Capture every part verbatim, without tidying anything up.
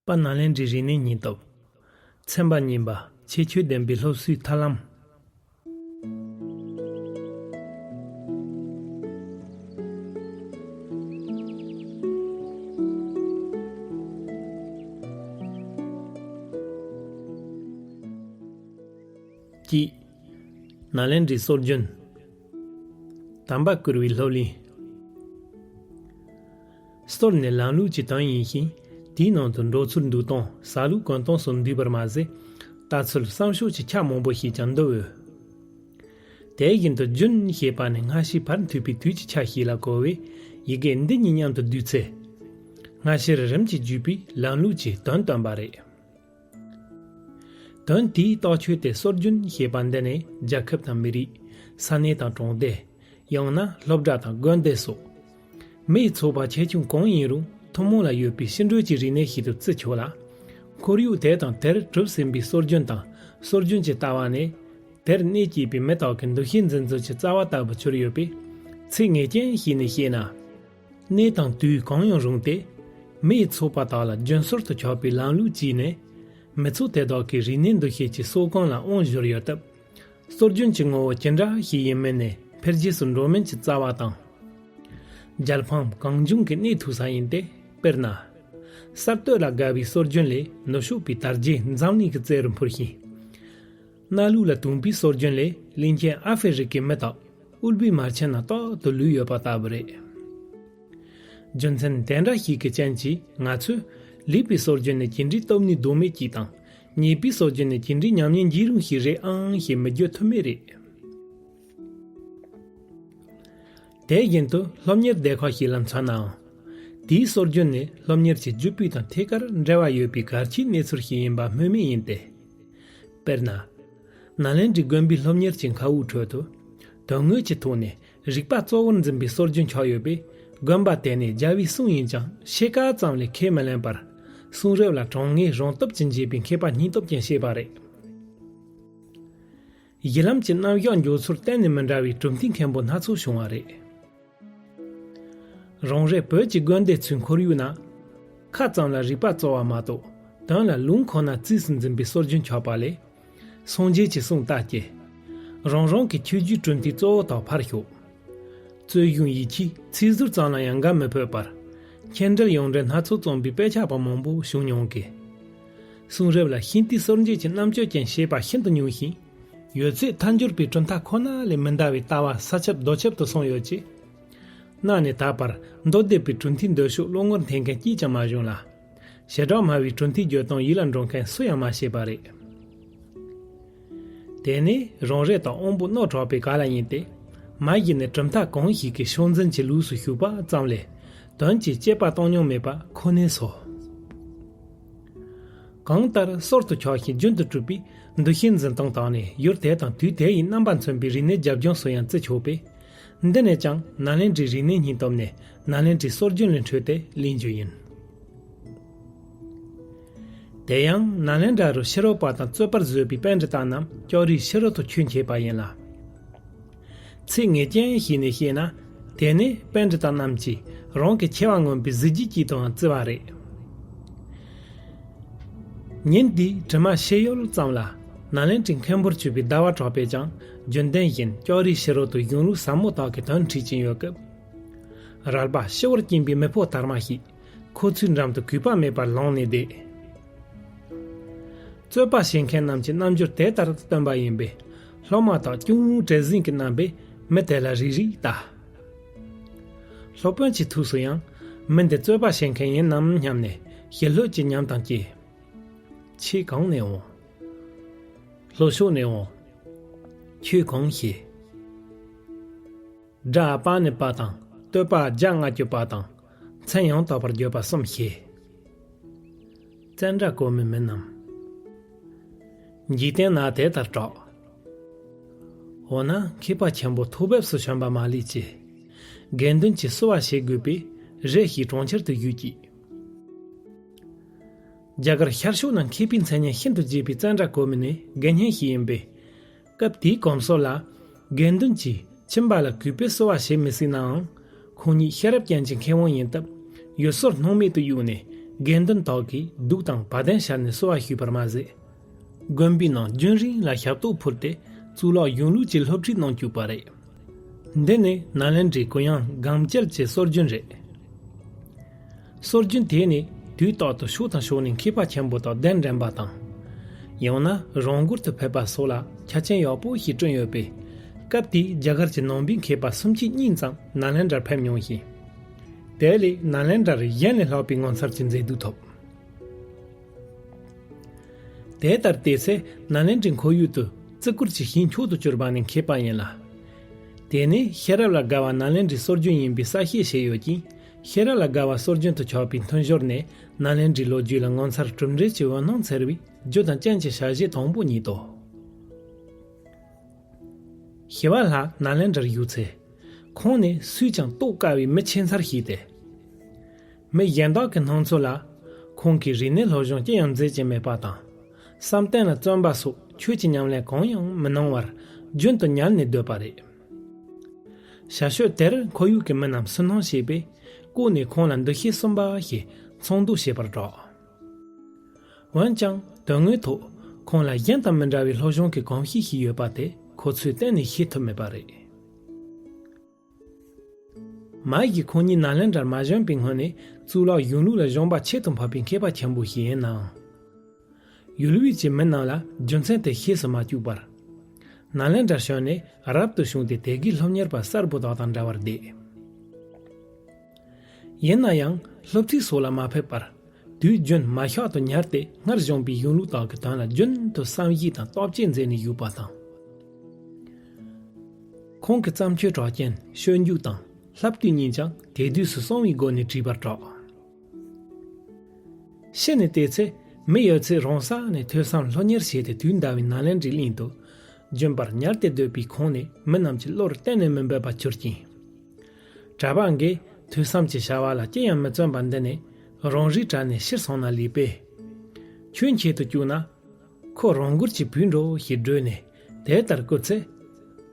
པ་ནཱ་ལེནྡྲའི་རིག་གནས་སྙིང་སྟོབས། ཚན་པ་གཉིས་པ། ཁྱད་ཆོས་ལྡན་པའི་སློབ་གསོའི་ཐབས་ལམ། གཅིག་ནཱ་ལེནྡྲའི་སྲོལ་རྒྱུན། དམ་པ་བཀུར་བའི་སློབ་གླིང་། སྲོལ་ནི་ལམ་ལུགས་ཀྱི་དོན་ཡིན་ཞིང་། དེའི་ནང་དུ་འགྲོ་ཚུལ་འདུག་སྟངས། ཟ་ལུགས་གོན་སྟངས་སོགས་འདུས་པར་མ་ཟད། ལྟ་ཚུལ་བསམ་ཕྱོགས་ཀྱི་ཆ་མང་པོ་ཞིག་ཀྱང་འདུ་འོས། དེ་བཞིན་དུ་རྒྱུན་ཞེས་པ་ནི་སྔ་ཕྱི་བར་མཐུད་པའི་དུས་ཀྱི་ཆ་ཞིག་ལ་གོ་བས། ཡི་གེ་འདི་གཉིས་མཉམ་དུ་བསྡུས་ཚེ། སྔ་ཕྱིར་རིམ་གྱིས་བརྒྱུད་པའི་ལམ་ལུགས་ཀྱི་དོན་སྟོན་པ་རེད། དོན་དེའི་རྟོགས་ཆོས་དེ་སྲོལ་རྒྱུན་ཞེས་པ་འདི་ནི་རྒྱལ་ཁབ་དང་མི་རིགས། ས་གནས་དང་གྲོང་སྡེ། ཡང་ན་སློབ་གྲྭ་དང་དགོན་སྡེ་སོགས། མིའི་ཚོགས་པ་ཆེ་ཆུང་གང་ཡིན་རུང་ཐུན་མོང་ལ་ཡོད་པའི་ཕྱི་འགྲོས་ཀྱི་རིག་གནས་ཤིག་ཏུ་བརྩི་ཆོག་ལ། ཁོར་ཡུག་དེ་དང་དེར་གྲུབ་ཟིན་པའི་སྲོལ་རྒྱུན་དང་སྲོལ་རྒྱུན་གྱི་ལྟ་བ་ནི། དེར་གནས་སྐྱེས་པའི་མི་དག་གི་འདུ་ཤེས་འཛིན་ཚུལ་གྱི་རྩ་བ་ལྟ་བུ་གྱུར་ཡོད་པས། ཚིག་ངེས་ཅན་ཞིག་ནས་བཤད་ན། གནས་དང་དུས་གང་ཡང་རུང་སྟེ། མིའི་ཚོགས་པ་དག་ལ་རྒྱུན་སྲོལ་དུ་ཆགས་པའི་ལམ་ལུགས་ཀྱིས་ནི། མི་ཚོགས་དེ་དག་གི་རིག་གནས་འདུ་ཤེས་ཀྱི་གསོ་སྐོང་ལ་དབང་བསྒྱུར་ཡོད་སྟབས། སྲོལ་རྒྱུན་གྱི་ངོ་བོ་ཅི་འདྲ་ཞིག་ཡིན་མིན་ནི་འཕེལ་རྒྱས་སུ་འགྲོ་མིན་གྱི་རྩ་བ་དང་། རྒྱལ་ཕམ་གང་བྱུང་གི་གནས་ཐུབ་ས་ཡིན་ཏེ། དཔེར་ན། གསར་གཏོད་ལ་དགའ་བའི་སྲོལ་རྒྱུན་ལས་ནུབ་ཕྱོགས་པའི་དར་རྒྱས་འཛམ་གླིང་གི་རྩེ་རུ་འཕུར་ཞིང་། གནའ་ལུགས་ལ་དུངས་པའི་སྲོལ་རྒྱུན་ལས་གླིང་ཆེན་ཨ་ཧྥེ་རི་ཀའི་མི་དག་ཨུལ་བི་མར་ཆེན་ན་རྟག་ཏུ་ལུས་ཡོད་པ་ལྟ་བུ་རེད། རྒྱུ་མཚན་དེ་འདྲ་ཞིག་གི་རྐྱེན་གྱིས་ང་ཚོས་ལེགས་པའི་སྲོལ་རྒྱུན་ནི་ཅི་འདྲའི་སྟོབས་ནུས་ལྡོག་མེད་ཅིག་དང་། ཉེས་པའི་སྲོལ་རྒྱུན་ནི་ཅི་འདྲའི་ཉམས་ཉེས་འགྱིང་རུང་ཞིག་རེད་ཨང་ཞེས་མི་བརྗོད་ཐབས་མེད་རེད། དེ་བཞིན་དུ་སློབ་གཉེར་སྡེ་ཁག་ཞིག་ལ་མཚོན་ནའང་། དེའི་སྲོལ་རྒྱུན་ནི་སློབ་གཉེར་གྱི་རྒྱུ་སྤུས་དང་ཐད་ཀར་འབྲེལ་བ་ཡོད་པའི་གལ་ཆེའི་གནས་ཚུལ་ཞིག་ཡིན་པ་སྨོས་མེད་ཡིན་ཏེ། དཔེར་ན། ནཱ་ལེནྡྲའི་དགོན་པའི་སློབ་གཉེར་གྱི་མཁའ་དབུགས་ཁྲོད་དུ། དོན་དངོས་ཀྱི་ཐོག་ནས་རིག་པ་གཙོ་བོར་འཛིན་པའི་སྲོལ་རྒྱུན་ཆགས་ཡོད་པས། དགོན་པ་དེ་ནི་རྒྱལ་བའི་གསུང་ཡིན་ཀྱང་ཕྱེད་ཀ་ཙམ་ལས་ཁས་མི་ལེན་པར། གསུང་རབ་ལ་དྲང་ངེས་རང་སྟོབས་ཀྱིས་འབྱེད་པའི་མཁས་པ་སྙིང་སྟོབས་ཅན་བྱས་པ་རེད། གཞི་ལམ་གྱི་རྣམ་གཞག་འཇོག་ཚུལ་གཏན་ནས་མི་འདྲ་བའི་གྲུབ་མཐའི་མཁན་པོ་སྣ་ཚོགས་བྱུང་བ་རེད། རང་རེ་བོད་ཀྱི་དགོན་སྡེ་ཚོའི་ཁོར་ཡུག་ན། ཁ་ཙམ་ལ་རིག་པ་གཙོ་བ་མ་གཏོགས། དོན་ལ་ལུང་ཁོ་ན་རྩིས་སུ་འཛིན་པའི་སྲོལ་རྒྱུན་ཆགས་པ་ལས། སངས་རྒྱས་ཀྱི་གསུང་ལྟ་སྐྱེ། རང་རང་གི་ཆོས་བརྒྱུད་གྲུབ་མཐའི་གཙོ་བོ་དག་ཕར་ཞོག་རྩོད་གཞུང་ཡིད་ཆེས་ཚིག་ཟུར་ཙམ་ལ་ཡང་འགལ་མི་ཕོད་པར། མཁྱེན་འགྲེལ་ཡོངས་འགྲེལ་སྣ་ཚོགས་རྩོམ་པའི་དཔེ་ཆ་པ་མང་པོ་བྱུང་མྱོང་གི། གསུང་རབ་ལ་ཤིང་རྟའི་སྲོལ་འབྱེད་ཀྱི་རྣམ་དཔྱོད་ཅན་ཞེས་པ་ཤིན་ཏུ་ཉུང་ཞིང་། ཡོད་ཚད་མཐའ་འཇུག་པའི་གྲུབ་མཐའ་ཁོ་ན་ལས་མི་འདའ་བའི་ལྟ་བ་ས་ཁྱབ་རྡོ་ཁྱབ་ཏུ་སོང་ཡོད་ཅེས། གནའ་ནས་ད་བར་མདོ་སྡེ་པའི་གྲུབ་མཐའི་འདོད་ཕྱོགས་བློ་ངོར་འཐེན་མཁན་གཅིག་ཀྱང་མ་བྱུང་ལ། བྱེ་བྲག་སྨྲ་བའི་གྲུབ་མཐའི་བརྗོད་སྟངས་ཡིད་ལ་འགྲོ་མཁན་སུ་ཡང་མ་བྱས་པ་རེད། དེ་ནི་རང་རེ་དང་དབང་པོ་རྣོ་དྲགས་པའི་ག་ལ་ཡིན་ཏེ། མ་གཞི་ནས་གྲུབ་མཐའ་གང་ཞིག་གི་ཕྱོགས་འཛིན་གྱི་ལུགས་སུ་ཞུགས་པ་ཙམ་ལས། དོན་གྱི་དཔྱད་པ་བཏང་མྱོང་མེད་པ་ཁོ་ནས་སོ། གང་ལྟར་སྲོལ་དུ་ཆགས་ཤིང་རྒྱུན་དུ་གྲུབ་པའི་འདུ་ཤེས་འཛིན་སྟངས་དག་ནི་ཡུལ་དེ་དང་དུས་དེ་ཡི་རྣམ་པ་མཚོན་པའི་རིག་གནས་རྒྱབ་ལྗོངས་སུ་ཡང་བརྩི་ཆོག་པས། འདི་ནས་ཀྱང་ནཱ་ལེནྡྲའི་རིག་གནས་སྙིང་སྟོབས་ནི་ནཱ་ལེནྡྲའི་སྲོལ་རྒྱུན་ལས་འཕྲོས་ཏེ་གླེང་རྒྱུ་ཡིན། དེ་ཡང་ནཱ་ལེནྡྲ་རུ་ཕྱི་རོལ་པ་དང་རྩོད་པར་བཟོད་པའི་པཎྜི་ཏ་རྣམས་ལྕགས་རིའི་ཕྱི་རོལ་དུ་ཆོས་འཆད་པ་ཡིན་ལ། ཚིག་ངེས་ཅན་ཞིག་ནས་བཤད་ན། དེ་ནི་པཎྜི་ཏ་རྣམས་ཀྱིས་རང་གི་ཆེ་བ་མངོན་པའི་གཟི་བརྗིད་ཀྱིས་དང་བརྩི་བ་རེད། ཉིན་དེའི་དྲི་མ་ཕྱེད་ཡོལ་ཙམ་ལ། ནཱ་ལེནྡྲའི་མཁན་པོར་གྱུར་པའི་ཟླ་བ་གྲགས་པས་ཀྱང་རྒྱུན་ལྡན་བཞིན་ལྕགས་རིའི་ཕྱི་རོལ་དུ་གཞུང་ལུགས་ཟབ་མོ་དག་གི་དོན་ཁྲིད་ཀྱིན་ཡོད་སྐབས། རལ་པ་ཤི་བོར་བཅིངས་པའི་མི་ཕོ་དར་མ་ཞིག་ཁོ་ཚོའི་འགྲམ་དུ་གུས་པ་མེད་པར་ལངས་ནས་བསྡད། རྩོད་པ་བྱེད་མཁན་རྣམས་ཀྱི་རྣམ་འགྱུར་དེ་ལྟར་སྟོན་པ་ཡིན་པས། སློབ་མ་དག་ཅུང་བྲེལ་ཟིང་གི་རྣམ་པས་མི་དེ་ལ་རིག་རིག་ལྟ། སློབ་དཔོན་གྱི་ཐུགས་སུ་ཡང་མི་འདི་རྩོད་པ་བྱེད་མཁན་ཡིན་ནམ་སྙམ་ནས་ཞི་ལྷོད་ཀྱི་ཉམས་དང་བཅས། ཁྱེད་གང་ནས་འོང་། ལྷོ་ཕྱོགས་ནས་འོང་། ཁྱོད་གང་ཞེས། སྒྲ་པ་ནི་པ་དང་བསྟོད་པ་བརྒྱ་ལྔ་བཅུ་པ་དང་མཚན་ཡང་དག་པར་བརྗོད་པ་གསུམ་ཞེས། ཙནྡྲ་གོ་མི་མིན་ནམ། འཇིག་རྟེན་ན་དེ་ལྟར་གྲགས། འོ་ན་མཁས་པ་ཆེན་པོ་ཐོག་བབས་སུ་བྱོན་པ་མ་ལུས་ཀྱི། དགེ་འདུན་གྱིས་གསོལ་བ་བྱེད་དགོས་པས་རེ་ཞིག་གྲོང་ཁྱེར་དུ་བཞུད་ཅིག། རྒྱ་གར་ཤར་ཕྱོགས་ན་མཁས་པའི་མཚན་སྙན་ཤིན་ཏུ་རྒྱས་པའི་ཙནྡྲ་གོ་མི་ནི་དགེ་བསྙེན་ཞིག་ཡིན་པས། སྐབས་དེའི་གོམས་སྲོལ་ལ། དགེ་འདུན་གྱིས་ཁྱིམ་པ་ལ་གུས་པས་གསོལ་བ་བྱེད་མི་སྲིད་ནའང་། ཁོང་ཉིད་ཤེས་རབ་ཅན་གྱི་མཁས་དབང་ཡིན་སྟབས། ཡུལ་སྲོལ་སྣང་མེད་དུ་གཡུགས་ནས་ དགེ་འདུན་དག་གིས་གདུགས་དང་བ་དན་ཤར་ནས་གསོལ་བ་ཞུས་པར་མ་ཟད། དགོན་པའི་ནང་རྒྱུན་རིང་ལ་ཞབས་ཏོག་ཕུལ་ཏེ་གཙུག་ལག་གཞུང་ལུགས་ཀྱི་སློབ་ཁྲིད་གནང་བཅུག་པ་རེད། འདི་ནི་ནཱ་ལེནྡྲའི་གུ་ཡངས་སྒང་དཀྱིལ་གྱི་སྲོལ་རྒྱུན་རེད། སྲོལ་རྒྱུན་དེ་ནི་དུས་རྟག་ཏུ་ཕྱོགས་དང་ཕྱོགས་ནས་མཁས་པ་ཆེན་པོ་དང་གདན་འདྲེན་པ་དང་། ཡང་ན་རང་སྒེར་དུ་ཕེབས་པ་སོགས་ལ་ཆ་རྐྱེན་ཡག་པོ་ཞིག་བསྐྲུན་ཡོད་པས། སྐབས་དེའི་རྒྱ་གར་གྱི་ནང་པའི་མཁས་པ་སུམ་ཅུ་གཉིས་ཙམ་ནཱ་ལེནྡྲར་ཕེབས་མྱོང་ཞིང་། དེ་ལས་ནཱ་ལེནྡྲར་གཞན་ལས་ལྷག་པའི་ངོ་མཚར་གྱི་མཛེས་སྡུག་ཐོབ། དེ་ལྟར་བལྟས་ཚེ་ནཱ་ལེནྡྲའི་ཁོར་ཡུག་ཏུ་བརྩི་བཀུར་གྱི་ཞིང་མཆོག་ཏུ་གྱུར་པ་ནི་མཁས་པ་ཡིན་ལ། དེ་ནི་ཤེས་རབ་ལ་དགའ་བ་ནཱ་ལེནྡྲའི་སྲོལ་རྒྱུན་ཡིན་པའི་གསལ་བཤད་བྱས་ཡོད་ཅིང་། ཤེས་རབ་ལ་དགའ་བ་སྲོལ་རྒྱུན་དུ་ཆགས་པའི་མཐུན་སྦྱོར་ནི་ནཱ་ལེནྡྲའི་ལོ་རྒྱུས་ལ་ངོ་མཚར་གྲུབ་འབྲས་ཀྱི་འོད་སྣང་འཚེར་བའི་རྒྱུ་དང་རྐྱེན་གྱི་བྱ་གཞི་དང་པོ་ཉིད་དོ། ཞི་བ་ལྷ་ནཱ་ལེནྡྲར་བཞུགས་ཚེ། ཁོང་ནི་སུས་ཀྱང་རྟོགས་དཀའ་བའི་མི་ཆེ་མཚར་ཞིག་སྟེ། མི་གཞན་དག་གི་སྣང་ཚུལ་ལ། ཁོང་གིས་རིག་གནས་སློབ་སྦྱོང་ཅི་ཡང་མཛད་ཀྱི་མེད་པ་དང་། བསམ་གཏན་ལ་བརྩོན་པ་སོགས་ཆོས་ཀྱི་ཉམས་ལེན་གང་ཡང་མི་གནང་བར་རྒྱུན་དུ་ཉལ་ནས་སྡོད་པ་རེད། ཞྭ་ཤོད་དེར་ཁོར་ཡུག་གི་མི་རྣམས་སུན་སྣང་བྱས་པས་ལྐོག་ནས་ཁོང་ལ་འདུ་ཤེས་གསུམ་པ་ཞེས་ཚོགས་འདུ་བྱེད་པར་གྲགས། འོན་ཀྱང་དོན་དངོས་ཐོག་ཁོང་ལ་གཞན་དང་མི་འདྲ་བའི་སློབ་སྦྱོང་གི་གོམས་གཤིས་ཤིག་ཡོད་པ་དེ་ཁོ་ཚོས་གཏན་ནས་ཤེས་ཐུབ་མེད་པ་རེད། མ་གཞི་ཁོང་ཉིད་ནཱ་ལེནྡྲར་མ་བྱོན་པའི་སྔོན་ནས་གཙུག་ལག་གཞུང་ལུགས་ལ་གཞོན་པ་ཁྱད་དུ་འཕགས་པའི་མཁས་པ་ཆེན་པོ་ཞིག་ཡིན་ནའང་། ཡུལ་དབུས་ཀྱི་མི་རྣམས་ལ་རྒྱུ་མཚན་དེ་ཤེས་སུ་མ་བཅུག་པར། ནཱ་ལེནྡྲར་བྱོན་ནས་རབ་ཏུ་བྱུང་སྟེ་དེ་དགེ་སློབ་གཉེར་པ་གསར་བུ་དག་དང་འདྲ་བར་བསྡད། ཡིན་ན་ཡང་སློབ་ཁྲིད་སོགས་ལ་མ་ཕེབས་པར། དུས་རྒྱུན་མ་ཤག་ཏུ་ཉལ་ཏེ་སྔར་བྱུང་པའི་གཞུང་ལུགས་དག་གི་དོན་ལ་རྒྱུན་དུ་བསམ་གཞིག་དང་བརྟག་དཔྱད་མཛད་ནས་བཞུགས་པ་དང་། ཁོང་གི་བརྩམས་ཆོས་གྲགས་ཅན་སྤྱོད་འཇུག་དང་བསླབ་བཏུས་གཉིས་ཀྱང་དེ་དུས་སུ་གསང་བའི་སྒོ་ནས་བྲིས་པར་གྲགས། ཕྱི་ནས་བལྟས་ཚེ་མི་ཡོད་ཚད་རང་ས་ནས་ཐོས་བསམ་སློབ་གཉེར་བྱས་ཏེ་དུས་འདའ་བའི་ནཱ་ལེནྡྲའི་གླིང་དུ་རྒྱུན་པར་ཉལ་ཏེ་སྡོད་པའི་ཁོང་ནི་མི་རྣམས་ཀྱི་བློར་གཏན་ནས་མི་འབབ་པ་གྱུར་ཅིང་། གྲྭ་པ་འགས་ཐོས་བསམ་གྱི་བྱ་བ་ལ་ཅི་ཡང་མི་བརྩོན་པ་འདི་ནི་རང་རེའི་གྲལ་ནས་ཕྱིར་སོང་ན་ལེགས་པས། ཁྱོད་འཁྱེར་དུ་བཅུག་ན། ཁོ་རང་སྒེར་གྱི་བུས་འགྲོ་ཞེས་བསྒྲོས་ནས་དེ་ལྟར་བསྐུལ་ཚེ།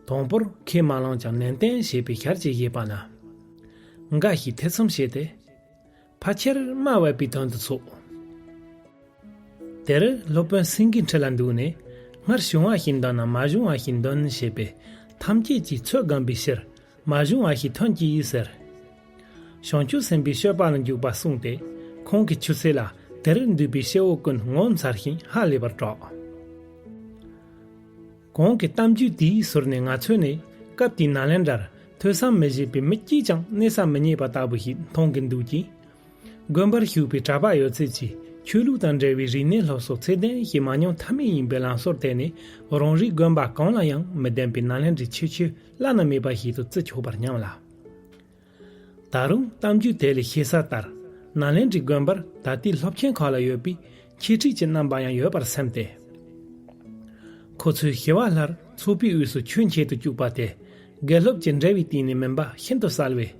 དང་པོར་ཁས་མ་བླངས་ཀྱང་ནན་ཏན་བྱས་པའི་ཞལ་གྱིས་བཞེས་པ་ན། འགའ་ཞིག་ཐེ་ཚོམ་བྱས་ཏེ། ཕལ་ཆེར་དམའ་བབས་པའི་དོན་དུ་ཚོགས། དེར་སློབ་དཔོན་སེང་གེའི་ཁྲི་ལ་འདུག་ནས། སྔར་བྱུང་བ་ཞིག་འདོན་ན་མ་བྱུང་བ་ཞིག་འདོན་ཞེས་པས་ཐམས་ཅད་ཀྱིས་ཚོད་བགམ་པའི་ཕྱིར་མ་བྱུང་བ་ཞིག་ཐོན་གྱིས་ཟེར། བྱང་ཆུབ་སེམས་དཔའི་སྤྱོད་པ་ལ་འཇུག་པ་གསུངས་ཏེ་ཁོང་གི་ཆུ་ཚོད་ལ་དེར་འདུས་པའི་སྐྱེ་བོ་ཀུན་ངོ་མཚར་ཞིང་ཧ་ལས་པར་གྲགས། གོང་གི་གཏམ་རྒྱུད་དེའི་ཟུར་ནས་ང་ཚོས་ནི་སྐབས་དེའི་ནཱ་ལེནྡྲར་ཐོས་བསམ་མི་བྱེད་པའི་མི་གཅིག་ཀྱང་གནས་ས་མི་རྙེད་པ་ལྟ་བུ་ཞིག་མཐོང་གི་འདུག་ཅིང་། དགོན་པར་བཞུགས་པའི་གྲྭ་པ་ཡོད་ཚད་ཀྱིས་ཆོས་ལུགས་དང་འབྲེལ་བའི་རིག་གནས་སློབ་གསོ་ཚད་ལྡན་ཞིག་མ་མྱོང་ཐབས་མེད་ཡིན་པའི་ལམ་སྲོལ་དེ་ནི་རང་རེའི་དགོན་པ་གང་ལ་ཡང་མི་ལྡན་པའི་ནཱ་ལེནྡྲའི་ཁྱད་ཆོས་བླ་ན་མེད་པ་ཞིག་ཏུ་བརྩི་ཆོག་པར་སྙམ་ལ། ད་རུང་གཏམ་རྒྱུད་དེ་ལས་ཤེས་གསལ་ལྟར་ནཱ་ལེནྡྲའི་དགོན་པར་ད་ལྟའི་སློབ་ཆེན་ཁག་ལ་ཡོད་པའི་འཆད་ཁྲིད་ཀྱི་རྣམ་པ་ཡང་ཡོད་པར་སེམས་ཏེ། ཁོ་ཚོས་ཞི་བ་ལྷར་ཚོགས་པའི་དབུས་སུ་ཆོས་འཆད་དུ་བཅུག་པ་དེ་དགེ་སློབ་ཀྱི་འབྲེལ་བའི་སྟེང་ནས་མིན་པ་ཤིན་ཏུ་གསལ་བས།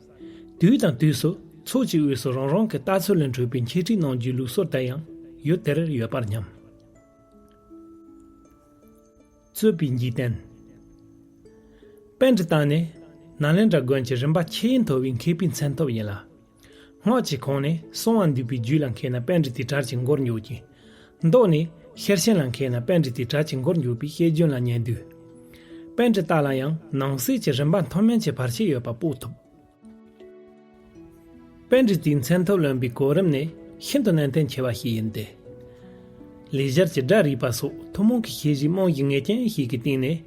དུས་དང་དུས་སུ་ཚོགས་ཀྱི་དབུས་སུ་རང་རང་གི་ལྟ་ཚུལ་ལས་འཕྲོས་པའི་འཆད་ཁྲིད་གནང་རྒྱུའི་ལུགས་སྲོལ་དེ་ཡང་ཡུལ་དེར་ཡོད་པར་སྙམ། རྩོད་པའི་འཇིག་རྟེན། པཎྜི་ཏ་ནི་ནཱ་ལེནྡྲ་དགོན་གྱི་རིམ་པ་ཆེས་མཐོ་བའི་མཁས་པའི་མཚན་ཐོབ་ཡིན་ལ། སྔགས་ཀྱི་ཁོངས་ནས་གསང་བ་འདུས་པའི་རྒྱུད་ལ་མཁས་ན་པཎྜི་ཏའི་གྲལ་གྱི་མགོར་འཇུག་ཅིང་། མདོ་ནས་ཤེར་ཕྱིན་ལ་མཁས་ན་པཎྜི་ཏའི་གྲལ་གྱི་མགོར་འཇུག་པའི་བཤད་རྒྱུན་ལ་ཉན་དུས། པཎྜི་ཏ་ལ་ཡང་ནང་གསེས་ཀྱི་རིམ་པ་མཐོ་དམན་གྱི་བར་ཆད་ཡོད་པ་དཔོག་ཐུབ། པཎྜི་ཏའི་མཚན་ཐོབ་ལོན་པའི་གོ་རིམ་ནི་ཤིན་ཏུ་ནན་ཏན་ཆེ་བ་ཞིག་ཡིན་ཏེ། ལེགས་སྦྱར་གྱི་སྒྲ་རིག་པ་སོགས་ཐུན་མོང་གི་ཤེས་བྱའི་རྨང་གཞི་ངེས་ཅན་ཞིག་གི་སྟེང་ནས་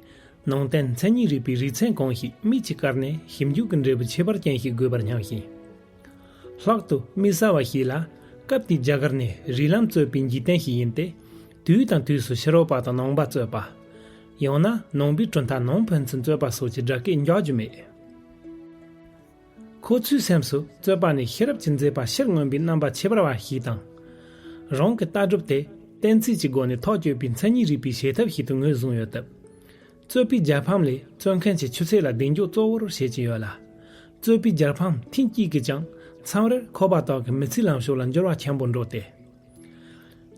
ནང་བསྟན་མཚན་ཉིད་རིག་པའི་རིག་ཚན་གང་ཞིག་མིག་གིས་བཀར་ནས་ཞིབ་འཇུག་གི་འབྲས་བུ་ཁྱད་པར་ཅན་ཞིག་དགོས་པར་སྙམ་ཞིང་། ལྷག་ཏུ་དམིགས་བསལ་བ་ཞིག་ལ་སྐབས་དེའི་རྒྱ་གར་ནས་རིགས་ལམ་རྩོད་པའི་འཇིག་རྟེན་ཞིག་ཡིན་ཏེ། དུས་དང་དུས་སུ་ཕྱི་རོལ་པ་དང་ནང་པ་རྩོད་པ། ཡང་ན་ནང་པའི་གྲུབ་མཐའ་ནང་ཕན་ཚུན་རྩོད་པ་སོགས་ཀྱི་སྒྲ་སྐད་འཇགས་རྒྱུ་མེད། ཁོ་ཚོའི་སེམས་སུ་རྩོད་པ་ནི་ཤེས་རབ་ཀྱི་མཛད་པ་ཕྱིར་མངོན་པའི་རྣམ་པ་ཁྱད་པར་བ་ཞིག་དང་། རང་གི་ལྟ་གྲུབ་དེ་གཏན་ཚིགས་ཀྱི་སྒོ་ནས་ཐག་གཅོད་པའི་མཚན་ཉིད་རིག་པའི་བྱེད་ཐབས་ཤིག་ཏུ་ངོས་བཟུང་ཡོད་སྟབས། རྩོད་པའི་རྒྱལ་ཕམ་ལས་རྩོད་མཁན་གྱི་ཆུ་ཚད་ལ་གདེང་འཇོག་གཙོ་བོར་བྱེད་ཀྱི་ཡོད་ལ། རྩོད་པའི་རྒྱལ་ཕམ་ཐེངས་གཅིག་གིས་ཀྱང་མཚམས་རེར་འཁོར་བ་དག་གི་མི་ཚེའི་ལམ་ཕྱོགས་ལ་འགྱུར་བ་ཆེན་པོ་འགྲོ་སྟེ།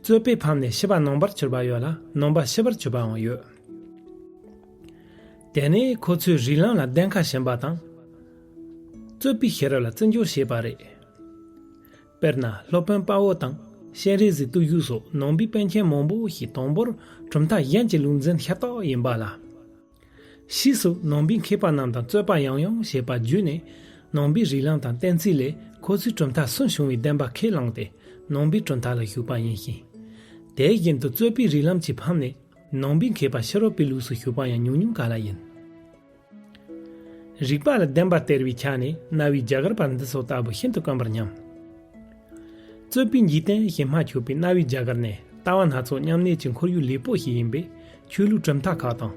རྩོད་པའི་ཕམ་ནས་ཤི་བ་ནང་པར་གྱུར་པ་ཡོད་ལ་ནང་པ་ཤི་བར་གྱུར་པའང་ཡོད། དེ་ནས་ཁོ་ཚོས་རིགས་ལམ་ལ་གདེང་ཁ་ཕྱིན་པ་དང་། རྩོད་པའི་ཤེས་རབ་ལ་བརྩི་འཇོག་བྱས་པ་རེད། དཔེར་ན་སློབ་དཔོན་དཔའ་བོ་དང་སྤྱན་རས་གཟིགས་བརྟུལ་ཞུགས་སོགས་ནང་པའི་པཎ་ཆེན་མང་པོ་ཞིག་དང་པོར་གྲུབ་མཐའ་གཞན་གྱི་ལུགས་འཛིན་ཤ་སྟག་ཡིན་པ་ལ། ཕྱིས་སུ་ནང་པའི་མཁས་པ་རྣམས་དང་རྩོད་པ་ཡང་ཡང་བྱེད་པ་བརྒྱུད་ནས་ནང་པའི་རིགས་ལམ་དང་གཏན་ཚིགས་ལས་ཁོ་ཚོའི་གྲུབ་མཐའ་སུན་བྱུང་བའི་བདེན་པ་ཁས་བླངས་ཏེ་ནང་པའི་གྲུབ་མཐའ་ལ་ཞུགས་པ་ཡིན་ཞིང་། དེ་བཞིན་དུ་རྩོད་པའི་རིགས་ལམ་གྱི་ཕམ་ནས་ནང་པའི་མཁས་པ་ཕྱི་རོལ་པའི་ལུགས་སུ་ཞུགས་པ་ཡང་ཉུང་ཉུང་ག་ལ་ཡིན། རིགས་པ་ལ་བདེན་པ་སྟེར་བའི་ཆ་ནས་གནའ་བོའི་རྒྱ་གར་པ་འདི་ཚོ་ལྟ་བུ་ཤིན་ཏུ་དཀོན་པར་སྙམ། རྩོད་པའི་འཇིག་རྟེན་ཞེས་སྨྲ་ཆོག་པའི་གནའ་བོའི་རྒྱ་གར་ནི་ལྟ་བ་སྣ་ཚོགས་མཉམ་གནས་ཀྱི་ཁོར་ཡུག་ལེགས་པོ་ཞིག་ཡིན་པས། ཆོས་ལུགས་གྲུབ་མཐའ་ཁག་དང་།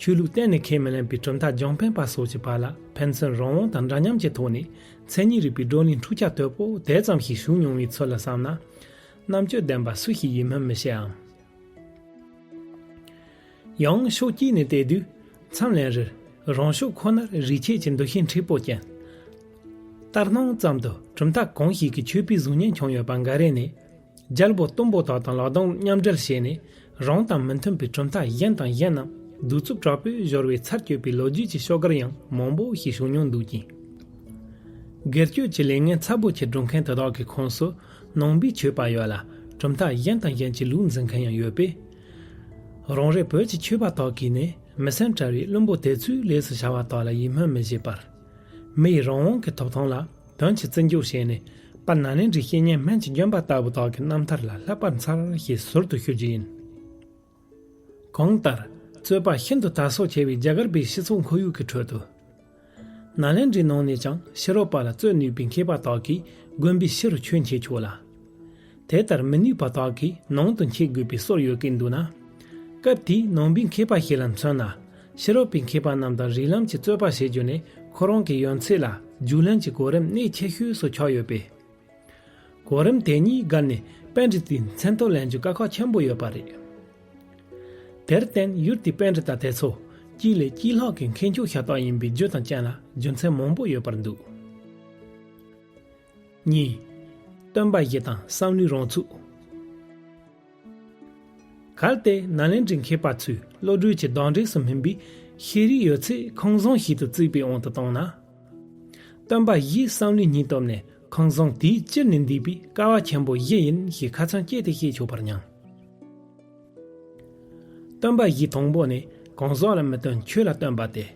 ཆོས་ལུགས་གཏན་ནས་ཁས་མི་ལེན་པའི་གྲུབ་མཐའ་རྒྱང་འཕེན་པ་སོགས་ཀྱི་བར་ལ་ཕན་ཚུན་རང་དབང་དང་འདྲ་མཉམ་གྱི་ཐོག་ནས་མཚན་ཉིད་རིག་པའི་བགྲོ་གླེང་འཁྲུག་ཆ་དོད་པོ་དེ་ཙམ་ཞིག་བྱུང་མྱོང་བའི་ཚུལ་ལ་བསམ་ན། རྣམ་དཔྱོད་ལྡན་པ་སུ་ཞིག་ཡིད་སྨོན་མི་བྱེད་ཨང་། ཡང་ཕྱོགས་གཅིག་ནས་བལྟས་དུས། མཚམས་ལན་རེར་རང་ཕྱོགས་ཁོ་ནར་རིགས་ཆད་ཀྱི་འདུ་ཤེས་མཁྲེགས་པོ་ཅན། ལྟར་སྣང་ཙམ་དུ་གྲུབ་མཐའ་གང་ཞིག་གི་ཆོས་པའི་གཟུགས་བརྙན་བྱུང་ཡོད་པ་འགའ་རེ་ནས། རྒྱལ་པོ་སྟོན་པོ་དག་དང་ལག་གདང་མཉམ་འབྲེལ་བྱས་ནས་རང་དང་མི་མཐུན་པའི་གྲུབ་མཐའ་གཞན་དང་གཞན་རྣམས་གདུག་རྩུབ་དྲག་པོས་སྦྱོར་བའི་ཚར་གཅོད་པའི་ལོ་རྒྱུས་ཀྱི་ཤོག་གར་ཡང་མང་པོ་ཞིག་བྱུང་མྱོང་འདུག་ཅིང་། སྒེར་གཅོད་ཀྱི་ལས་ངན་ཚབས་པོ་ཆེ་སྒྲུབ་མཁན་དེ་དག་གི་ཁོངས་སུ་ནང་པའི་ཆོས་པ་ཡོད་ལ་གྲུབ་མཐའ་གཞན་དང་གཞན་གྱི་ལུགས་འཛིན་མཁན་ཡང་ཡོད་པས། རང་རེ་བོད་ཀྱི་ཆོས་པ་དག་གིས་ནི་མི་སེམས་བྲལ་བའི་བླུན་པོ་དེ་ཚོའི་ལས་སུ་བྱ་བ་དག་ལ་ཡིད་སྨོན་མི་བྱེད་པར། མི་ཡི་རང་དབང་གི་ཐོབ་ཐང་ལ་དོན་གྱིས་བརྩི་འཇོག་བྱས་ནས་དཔལ་ནཱ་ལེནྡྲའི་བཤེས་གཉེན་སྨན་གྱི་ལྗོན་པ་ལྟ་བུ་དག་གི་རྣམ་ཐར་ལ་བསླབ་པ་འཚལ་ཞེས་ཟུར་དུ་ཞུ་རྒྱུ་ཡིན། གང་ལྟར་རྩོད་པ་ཤིན་ཏུ་དར་སོ་ཆེ་བའི་རྒྱ་གར་པའི་སྤྱི་ཚོགས་ཁོར་ཡུག་གི་ཁྲོད་དུ། ནཱ་ལེནྡྲའི་ནང་ནས་ཀྱང་ཕྱི་རོལ་པ་ལ་རྩོད་ནུས་པའི་མཁས་པ་དག་གིས་དགོན་པའི་ཕྱི་རུ་ཆོས་འཆད་ཆོག་ལ། དེ་ལྟར་མི་ནུས་པ་དག་གིས་ནང་དུ་འཆད་དགོས་པའི་སྲོལ་ཡོད་ཀྱིན་འདུག་ན། སྐབས་དེའི་ནང་པའི་མཁས་པ་ཞིག་ལ་མཚོན་ན། ཕྱི་རོལ་པའི་མཁས་པ་རྣམས་དང་རིགས་ལམ་གྱི་རྩོད་པ་བྱེད་རྒྱུ་ནི་ཁོ་རང་གི་ཡོན་ཚད་ལ་རྒྱུས་ལོན་གྱི་གོ་རིམ་གནད་ཆེ་ཤོས་སུ་ཆགས་ཡོད་པས། གོ་རིམ་དེ་གཉིས་བརྒལ་ནས་པཎྜི་ཏའི་མཚན་ཐོ་ལེན་རྒྱུ་དཀའ་ཁག་ཆེན་པོ་ཡོད་པ་རེད། དེར་བརྟེན་ཡུལ་དེའི་པཎྜི་ཏ་དེ་ཚོ་གཅིག་ལས་གཅིག་ལྷག་གི་མཁས་མཆོག་ཤ་སྟག་ཡིན་པའི་རྒྱུ་དང་རྐྱེན་ལ་རྒྱུ་མཚན་མང་པོ་ཡོད་པར་འདུག་གཉིས། སྟོན་པ་བཞི་དང་བསམ་བློའི་རང་ཚུགས། གལ་ཏེ་ནཱ་ལེནྡྲའི་མཁས་པ་ཚོས་བློ་གྲོས་ཀྱི་བདག་འབྲས་སུ་སྨིན་པའི་ཤེས་རིག་ཡོད་ཚད་ཁང་བཟང་ཞིག་ཏུ་བརྩིས་པའི་དབང་དུ་བཏང་ན། སྟོན་པ་བཞིའི་བསམ་བློའི་སྙིང་སྟོབས་ནི་ཁང་བཟང་དེའི་སྤྱིར་ནས་འདུས་པའི་ཀ་བ་ཆེན་པོ་བཞི་ཡིན་ཞེས་ཁ་ཚོན་བཅད་དེ་བཤད་ཆོག་པར་སྙམ། སྟོན་པ་བཞི་དང་པོ་ནི་གང་ཟག་ལ་མི་སྟོན་ཆོས་ལ་སྟོན་པ་སྟེ།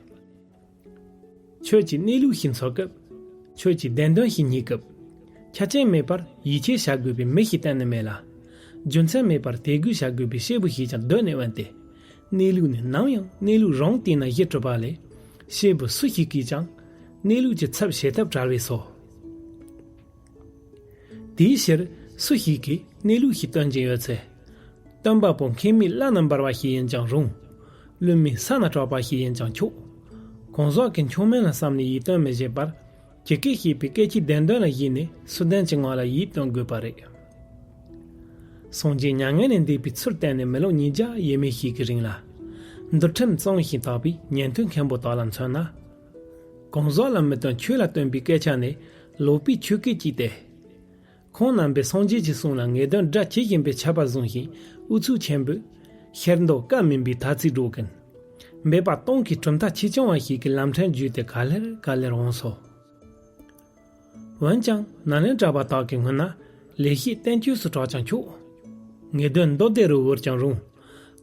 ཆོས་ཀྱི་གནས་ལུགས་ཤིག་འཚོལ་སྐབས། ཆོས་ཀྱི་བདེན་དོན་ཞིག་རྙེད་སྐབས། ཆ་རྐྱེན་མེད་པར་ཡིད་ཆེས་བྱ་དགོས་པའི་མི་ཞིག་གཏན་ནས་མེད་ལ། རྒྱུ་མཚན་མེད་པར་དད་གུས་བྱ་དགོས་པའི་སྐྱེས་བུ་ཞིག་ཀྱང་གདོད་ནས་དབེན་ཏེ། གནས་ལུགས་ནི་ནམ་ཡང་གནས་ལུགས་རང་སྟེང་ན་གཞི་གྲུབ་པ་ལས། སྐྱེས་བུ་སུ་ཞིག་གིས་ཀྱང་གནས་ལུགས་ཀྱི་ཚབ་བྱེད་ཐབས་བྲལ་བས་སོ། དེའི་ཕྱིར་སུ་ཞིག་གིས་གནས་ལུགས་ཤིག་སྟོན་གྱིན་ཡོད་ཚེ། སྟོན་པ་པོ་མཁས་མིའི་བླ་ན་འབར་བ་ཞིག་ཡིན་ཀྱང་རུང་། བླུན་མིའི་ས་ན་གྲགས་པ་ཞིག་ཡིན་ཀྱང་ཆོག་གང་ཟག་གི་མཆོག་དམན་ལ་བསམ་ནས་ཡིད་རྟོན་མི་བྱེད་པར། ཇི་སྐད་བཤད་པའི་སྐད་ཆའི་བདེན་དོན་ལ་གཞིགས་ནས་སུ་ལྡན་གྱི་ངང་ལ་ཡིད་རྟོན་དགོས་པ་རེད། སངས་རྒྱས་མྱ་ངན་ལས་འདས་པའི་ཚུལ་བསྟན་ནས་མི་ལོ་ཉིས་བརྒྱ་ཡས་མས་ཤིག་གི་རིང་ལ། འདུལ་ཁྲིམས་གཙང་ཞིང་དག་པའི་ཉན་ཐོས་མཁན་པོ་དག་ལ་མཚོན་ན། གང་ཟག་ལ་མི་སྟོན་ཆོས་ལ་སྟོན་པའི་སྐད་ཆ་ནི་ལོག་པའི་ཆོས་སྐད་ཅིག་སྟེ། ཁོང་རྣམ་པས་སངས་རྒྱས་ཀྱི་གསུང་ལ་ངེས་དོན་སྒྲ་ཇི་བཞིན་པའི་ཆར་པ་བཟུང་ཞིང་ཨུ་ཚུགས་ཆེན་པོས། ཤེར་མདོག་ཀ་མིན་པའི་ཐ་ཚིག་སྒྲོག་གིན། འབད་པ་སྟོང་གི་གྲུབ་མཐའ་ཆེ་ཆུང་བ་ཞིག་གི་ལམ་ཕྲན་བརྒྱུད་དེ་ག་ལེར་ག་ལེར་འོངས་སོ། འོན་ཀྱང་ནཱ་ལེནྡྲ་པ་དག་གི་སྔོན་ན་ལེགས་བཤད་བསྟན་བཅོས་སུ་གྲགས་ཀྱང་ཆོག་ངེས་དོན་མདོ་སྡེ་རུ་འོར་ཀྱང་རུང་།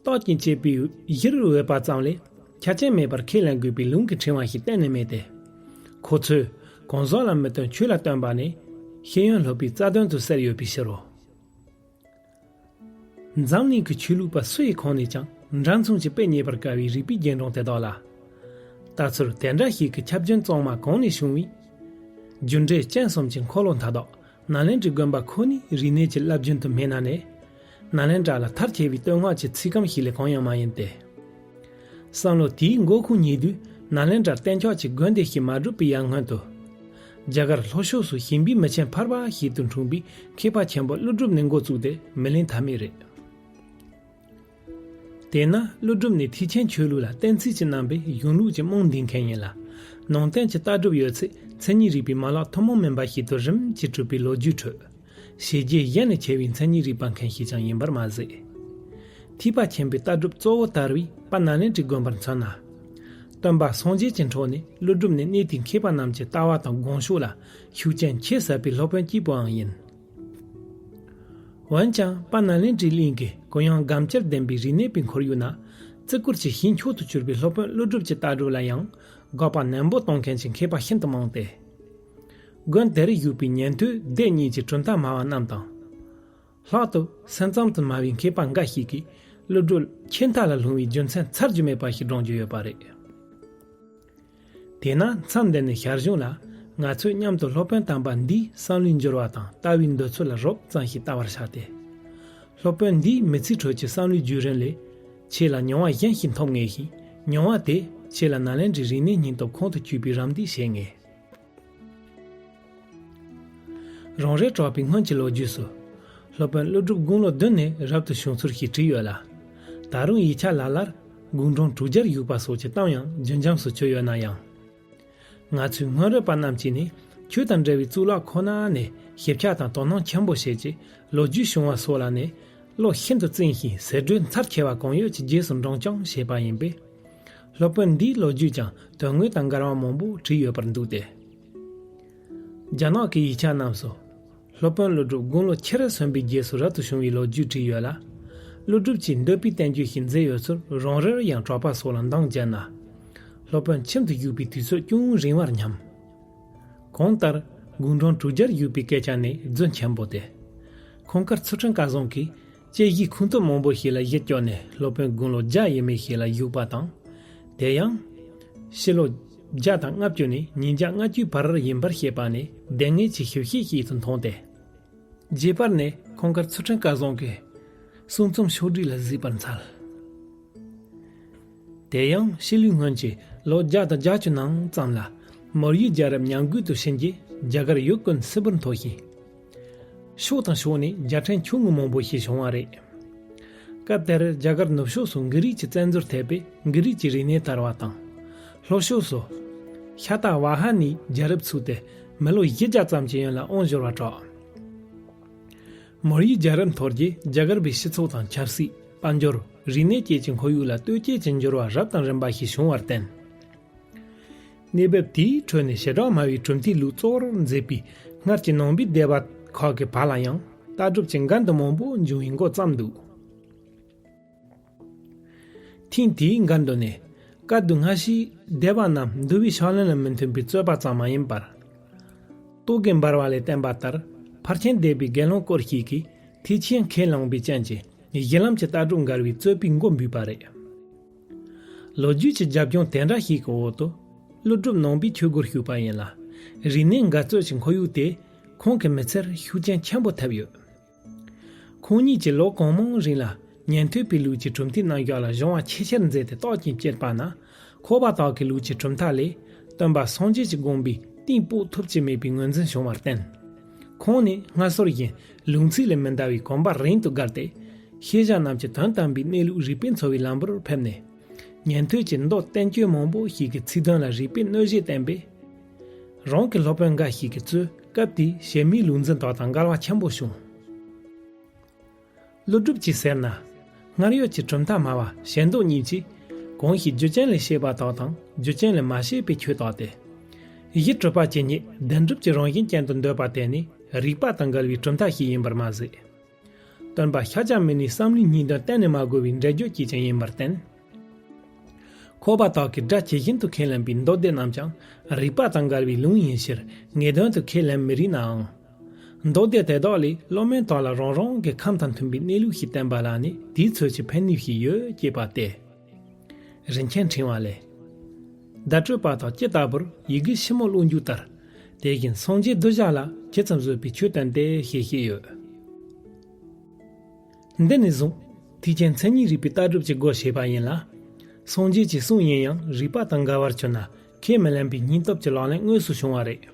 རྟགས་ཀྱིས་བཅད་པའི་གཞིར་འོས་པ་ཙམ་ལས། ཆ་རྐྱེན་མེད་པར་ཁས་ལེན་དགོས་པའི་ལུང་གི་ཕྲེང་བ་ཞིག་གཏན་ནས་མེད་དེ། ཁོ་ཚོས་གང་ཟག་ལ་མི་སྟོན་ཆོས་ལ་སྟོན་པ་ནི་ཤེས་ཡོན་སློབ་པའི་རྩ་དོན་དུ་གསལ་ཡོད་པའི་ཕྱིར་རོ། འཛམ་གླིང་གི་ཆོས་ལུགས་པ་སུ་ཡི་ཁོངས་ནས་ཀྱང་འདྲ་མཚུངས་ཀྱི་དཔེ་རྙེད་པར་དཀའ་བའི་རིག་པའི་རྒྱན་སྒྲོང་དེ་དག་ལ། ལྟ་ཚུལ་དེ་འདྲ་ཞིག་གི་ཁྱབ་རྒྱུན་གཙང་མ་གང་ནས་བྱུང་བའི། རྒྱུ་འབྲས་རྐྱེན་གསུམ་གྱི་འཁོར་ལོ་མཐའ་དག་ནཱ་ལེནྡྲའི་དགོན་པ་ཁོ་ནའི་རིག་གནས་ཀྱི་རླབས་རྒྱུན་དུ་སྨིན་ན་ནི། ནཱ་ལེནྡྲ་ལ་མཐར་ཕྱིན་པའི་བསྟོད་བསྔགས་ཀྱི་ཚིག་སྐམ་ཞིག་ལས་གང་ཡང་མ་ཡིན་ཏེ། བསམ་བློ་དེའི་མགོ་ཁུངས་ཉིད་དུ་ནཱ་ལེནྡྲར་གཏན་འཇགས་ཀྱི་དགོན་སྡེ་ཞིག་མ་གྲུབ་པའི་ཡར་སྔོན་དུ། རྒྱ་གར་ལྷོ་ཕྱོགས་སུ་ཞིང་པའི་མི་ཆེན་ཕལ་པ་ཞིག་ཏུ་འཁྲུངས་པའི་མཁས་པ་ཆེན་པོ་ཀླུ་སྒྲུབ་ནས་འགོ་བཙུགས་ཏེ་མི་ལེན་ཐབས་མེད་རེད། དེས་ན་ཀླུ་སྒྲུབ་ནི་ཐེག་ཆེན་ཆོས་ལུགས་ལ་གཏན་ཚིགས་ཀྱི་རྣམ་པའི་གཞུང་ལུགས་ཀྱི་རྨང་འདིང་མཁན་ཡིན་ལ། ནང་བསྟན་གྱི་ལྟ་གྲུབ་ཡོད་ཚད་མཚན་ཉིད་རིག་པའི་མ་ལག་ཐུན་མོང་མིན་པ་ཞིག་ཏུ་རིམ་གྱིས་གྲུབ་པའི་ལོ་རྒྱུས་ཁྲོད། བྱས་རྗེས་གཞན་ལས་ཆེ་བའི་མཚན་ཉིད་རིག་པ་མཁན་ཞིག་ཀྱང་ཡིན་པར་མ་ཟད། ཐེག་པ་ཆེན་པོའི་ལྟ་གྲུབ་གཙོ་བོ་དར་བའི་དཔལ་ནཱ་ལེནྡྲའི་དགོན་པར་མཚོན་ན། སྟོན་པ་སངས་རྒྱས་ཀྱི་འཕྲོ་ནས་ཀླུ་སྒྲུབ་ནི་གནས་དེའི་མཁས་པ་རྣམས་ཀྱི་ལྟ་བ་དང་དགོངས་ཕྱོགས་ལ་ཤུགས་རྐྱེན་ཆེ་ཟབ་པའི་སློབ་དཔོན་གཅིག་པུའང་ཡིན། འོན་ཀྱང་དཔལ་ནཱ་ལེནྡྲའི་གླིང་གི་གུ་ཡངས་སྒམ་ལྕགས་ལྡན་པའི་རིག་གནས་པའི་ཁོར་ཡུག་ན། བརྩི་བཀུར་གྱི་གཞི་མཆོག་ཏུ་གྱུར་པའི་སློབ་དཔོན་ཀླུ་སྒྲུབ་ཀྱི་ལྟ་གྲུབ་ལ་ཡང་དགག་པ་ནན་པོ་གཏོང་མཁན་གྱི་མཁས་པ་ཤིན་ཏུ་མང་སྟེ། དགོན་དེར་བཞུགས་པའི་ཉན་ཐོས་སྡེ་གཉིས་ཀྱི་གྲུབ་མཐའ་སྨྲ་བ་རྣམས་དང་། ལྷག་ཏུ་སེམས་ཙམ་དུ་སྨྲ་བའི་མཁས་པ་འགའ་ཞིག་གིས་ཀླུ་སྒྲུབ་ཆོས་མཐའ་ལ་ལྷུང་བའི་རྒྱུ་མཚན་ཚར་རྒྱུ་མེད་པ་ཞིག་བགྲང་རྒྱུ་ཡོད་པ་རེད། དེས་ན་མཚམས་འདི་ནས་ཞར་བྱུང་ལ། ང་ཚོས་མཉམ་དུ་སློབ་དཔོན་དམ་པ་འདིའི་བསམ་བློའི་འགྱུར་བ་དང་ལྟ་བའི་འདོད་ཚུལ་ལ་རོབ་ཙམ་ཞིག་ལྟ་བར་བྱ་སྟེ། སློབ་དཔོན་འདིའི་མི་ཚེའི་ཁྲོད་ཀྱི་བསམ་བློའི་བརྒྱུད་རིམ་ལས། ཆོས་ལ་མྱོང་བ་གཞན་ཞིག་ཐོབ་ངེས་ཤིང་། མྱོང་བ་དེས་ཆོས་ལ་ནཱ་ལེནྡྲའི་རིག་གནས་སྙིང་སྟོབས་ཁོང་དུ་ཆུད་པའི་རམ་འདེགས་བྱེད་ངེས། རང་རེ་གྲགས་པའི་སྔོན་གྱི་ལོ་རྒྱུས་སུ། སློབ་དཔོན་ཀླུ་སྒྲུབ་དགུང་ལོ་བདུན་ནས་རབ་ཏུ་བྱུང་ཚུལ་ཞིག་བྲིས་ཡོད་ལ། ད་རུང་ཡིག་ཆ་ལ་ལར་དགུང་གྲངས་དྲུག་བརྒྱར་བཞུགས་པ་སོགས་ཀྱི་གཏམ་ཡང་རྒྱུན་འབྱམས་སུ་གྱུར་ཡོད་ན་ཡང་། ང་ཚོའི་སྔོན་རོལ་པ་རྣམས་ཀྱིས་ནི་ཆོས་དང་འབྲེལ་བའི་གཙུག་ལག་ཁོ་ན་ནས་ཞིབ་ཆ་དང་དོ་སྣང་ཆེན་པོ་བྱས་རྗེས་ལོ་རྒྱུས་བྱུང་བ་སོགས་ལ་ནི་བློ་ཤིན་ཏུ་བཙན་ཞིང་ཟེར་སྒྲོས་མཚར་ཆེ་བ་གང་ཡོད་ཀྱི་རྗེས་སུ་འབྲང་རྐྱང་བྱས་པ་ཡིན་པས། སློབ་དཔོན་འདིའི་ལོ་རྒྱུས་ཀྱང་དོན་དངོས་དང་འགལ་བ་མང་པོ་བྲིས་ཡོད་པར་འདུག་སྟེ། རྒྱ་ནག་གི་ཡིག་ཆ་རྣམས་སུ། སློབ་དཔོན་ཀླུ་སྒྲུབ་དགུང་ལོ་ཁྱི་རེ་སོན་པའི་རྗེས་སུ་རབ་ཏུ་བྱུང་བའི་ལོ་རྒྱུས་བྲིས་ཡོད་ལ། ཀླུ་སྒྲུབ་ཀྱིས་འདོད་པའི་བསྟན་བཅོས་ཤིག་མཛད་ཡོད་ཚུལ་རང་རེར་ཡང་གྲགས་པ་སོགས་ལ་འདང་བརྒྱབ་ན། སློབ་དཔོན་ཁྱིམ་དུ་བཞུགས་པའི་དུས་ཚོད་ཅུང་རིང་བར་སྙམ། གང་ལྟར་དགུང་གྲངས་དྲུག་བརྒྱར་བཞུགས་པའི་སྐད་ཆ་ནི་རྫུན་ཆེན་པོ་སྟེ། ཁོང་དཀར་ཚུལ་ཁྲིམས་སྐལ་བཟང་གིས་དཔྱད་གཞིའི་ཁུངས་ཐུབ་མང་པོ་ཞིག་ལ་གཞི་བཅོལ་ནས་སློབ་དཔོན་དགུང་ལོ་བརྒྱ་ཡས་མས་ཤིག་ལ་བཞུགས་པ་དང་། དེ་ཡང་། ཕྱི་ལོ་བརྒྱ་དང་ལྔ་བཅུ་ནས་ཉིས་བརྒྱ་ལྔ་བཅུའི་བར་ཡིན་པར་བཤད་པ་ནི་བདེན་ངེས་ཀྱི་ཞིབ་བཤེར་ཞིག་ཏུ་མཐོང་སྟེ། རྗེས་དཔལ་ནས་ཁོང་དཀར་ཚུལ་ཁྲིམས་སྐལ་བཟང་གི་གསུང་རྩོམ་ཕྱོགས་བསྒྲིགས་ལ་གཟིགས་པར་འཚལ། དེ་ཡང་ཕྱི་ལོའི་སྔོན་གྱི་ལོ་བརྒྱ་དང་བརྒྱད་ཅུ་ནང་ཙམ་ལ་མོར་ཡའི་རྒྱལ་རབས་ཉམས་རྒུད་དུ་ཕྱིན་རྗེས་རྒྱ་གར་ཡུལ་ཀུན་སིལ་བུར་འཐོར་ཞིང་། ཕྱོགས་དང་ཕྱོགས་ནས་རྒྱལ་ཕྲན་ཆུང་ངུ་མང་པོ་ཞིག་བྱུང་བ་རེད། སྐབས་དེར་རྒྱ་གར་ནུབ་ཕྱོགས་སུ་གྷི་རིག་གི་བཙན་འཛུལ་ཐེབས་པས་གྷི་རིག་གི་རིག་གནས་དར་བ་དང་། ལྷོ་ཕྱོགས་སུ། ཤ་སྟག་ཝཱ་ཧ་ནིའི་རྒྱལ་རབས་ཚུགས་ཏེ་མི་ལོ་བཞི་བརྒྱ་ཙམ་གྱི་ཡུན་ལ་དབང་འབྱོར་བ་གྲགས། མོར་ཡའི་རྒྱལ་རབས་འཐོར་རྗེས་རྒྱ་གར་བའི་སྤྱི་ཚོགས་དང་ཆབ་སྲིད། དཔལ་འབྱོར། རིག་གནས་བཅས་ཀྱི་ཁོར་ཡུག་ལ་ལྟོས་བཅས་ཀྱི་འགྱུར་བ་རབ་དང་རིམ་པ་ཞིག་བྱུང་བར་བརྟེན། གནས་བབ་དེའི་ཁྲོད་ནས་བྱེ་བྲག་སྨྲ་བའི་གྲུབ་མཐའི་ལུགས་གཙོ་བོར་མཛད་པའི་སྔར་གྱི་ནང་པའི་སྡེ་པ་ཁག་གི་བར་ལ་ཡང་ལྟ་གྲུབ་ཀྱི་འགལ་འདུ་མང་པོ་འབྱུང་བའི་འགོ་བརྩམས་འདུག་ཐེངས་དེའི་འགལ་འདུ་ནི། བཀའ་བསྡུ་སྔ་ཕྱིའི་སྡེ་པ་རྣམས་འདུལ་བའི་ཕྱག་ལེན་ལ་མི་མཐུན་པའི་རྩོད་པ་ཙམ་མ་ཡིན་པར། རྟོག་གེ་འབར་བ་ལས་བསྟན་པ་ལྟར་ཕར་ཕྱིན་སྡེ་པའི་དགེ་སློང་སྐོར་ཞིག་གིས་ཐེག་ཆེན་ཁས་བླངས་པའི་རྐྱེན་གྱིས་གཞི་ལམ་གྱི་ལྟ་གྲུབ་འགལ་བའི་རྩོད་པའི་འགོ་འབུས་པ་རེད། ལོ་རྒྱུས་ཀྱི་རྒྱབ་ལྗོངས་དེ་འདྲ་ཞིག་གི་འོག་ཏུ། ཀླུ་སྒྲུབ་ནང་པའི་ཆོས་སྒོར་ཞུགས་པ་ཡིན་ལ། རིག་གནས་འགལ་རྩོད་ཀྱི་ཁོར་ཡུག་དེས་ཁོང་གི་མི་ཚེར་ཤུགས་རྐྱེན་ཆེན་པོ་ཐེབས་ཡོད། ཁོང་ཉིད་ཀྱིས་ལོ་གང་མང་རིང་ལ་ཉན་ཐོས་པའི་ལུགས་ཀྱི་གྲུབ་མཐའི་རྣམ་གཞག་ལ་སྦྱོང་བ་ཆེས་ཆེར་མཛད་དེ་རྟག་ཅིང་དཔྱད་པ་ན། འཁོར་བ་དག་གི་ལུགས་ཀྱི་གྲུབ་མཐའ་ལས། སྟོན་པ་སངས་རྒྱས་ཀྱི་དགོངས་པའི་གཏིང་དཔོག་ཐུབ་ཀྱི་མེད་པའི་ངོས་འཛིན་བྱུང་བར་བརྟེན། ཁོང་ནི་སྔར་སྲོལ་བཞིན་ལུགས་མཐུན་ལས་མི་འདའ་བའི་གོམ་པ་རིང་དུ་བརྒལ་ཏེ། ཤེས་བྱ་རྣམས་ཀྱི་དོན་དམ་པའི་གནས་ལུགས་རིགས་པས་འཚོ་བའི་ལམ་བུར་ཕེབས་ནས། ཉན་ཐོས་ཀྱི་མདོ་བསྟན་བཅོས་མང་པོ་ཞིག་གི་ཚིག་དོན་ལ་རིགས་པས་གནོད་གཞི་བསྟན་པས། རང་གི་སློབ་དཔོན་འགའ་ཞིག་གིས་གཙོས་སྐབས་དེའི་ཞི་མིའི་ལུགས་འཛིན་དག་དང་འགལ་བ་ཆེན་པོ་བྱུང་། ཀླུ་སྒྲུབ་ཀྱིས་ཟེར་ན། སྔར་ཡོད་ཀྱི་གྲུབ་མཐའ་སྨྲ་བ་ཞལ་མདོག་གཉིས་ཀྱིས། གང་ཞིག་རྒྱུ་ཅན་ལས་སྐྱེས་པ་དག་དང་རྒྱུ་ཅན་ལས་མ་སྐྱེས་པའི་ཆོས་དག་སྟེ། གཞི་གྲུབ་པ་ཇི་སྙེད་བདེན་གྲུབ་ཀྱི་རང་བཞིན་ཅན་དུ་འདོད་པ་དེ་ནི་རིགས་པ་དང་འགལ་བའི་གྲུབ་མཐའ་ཞིག་ཡིན་པར་མ་ཟད། སྟོན་པ་ཤཱཀྱ་མུ་ནིའི་བསམ་བློའི་སྙིང་དོན་གཏན་ནས་མ་གོ་བའི་འགྲེལ་བརྗོད་ཅིག་ཀྱང་ཡིན་པར་བརྟེན། འཁོར་བ་དག་གི་སྒྲ་ཇི་བཞིན་དུ་ཁས་ལེན་པའི་མདོ་སྡེ་རྣམས་ཀྱང་རིགས་པ་དང་འགལ་བའི་ལུང་ཡིན་ཕྱིར་ངེས་དོན་དུ་ཁས་ལེན་མི་རིགས་ནའང་། མདོ་སྡེ་དེ་དག་ལས་སློབ་དཔོན་དག་ལ་རང་རང་གི་ཁམས་དང་མཐུན་པའི་གནས་ལུགས་ཤིག་བསྟན་པ་ལ་ནི་དེའི་ཚོད་ཀྱི་ཕན་ནུས་ཤིག་ཡོད་ཅེས་པ་སྟེ། རིན་ཆེན་ཕྲེང་བ་ལས། བརྡ་སྤྲོད་པ་དག་ཇི་ལྟ་བུར་ཡི་གེ་ཕྱི་མོ་ཀློག་འཇུག་ལྟར། དེ་བཞིན་སངས་རྒྱས་གདུལ་བྱ་ལ་ཇི་ཙམ་བཟོད་པའི་ཆོས་དོན་ཏེ་ཞེས་བཤད་ཡོད། འདི་ནས་བཟུང་། ཐེག་ཆེན་མཚན་ཉིད་རིག་པའི་ལྟ་གྲུབ་ཀྱི་སྒོ་ཕྱེས་པ་ཡིན་ལ། སངས་རྒྱས་ཀྱི་གསུང་ཡིན་ཡང་རིགས་པ་དང་འགལ་བར་གྱུར་ན་ཁས་མི་ལེན་པའི་སྙིང་སྟོབས་ཀྱི་ལག་ལེན་དངོས་སུ་བྱུང་བ་རེད།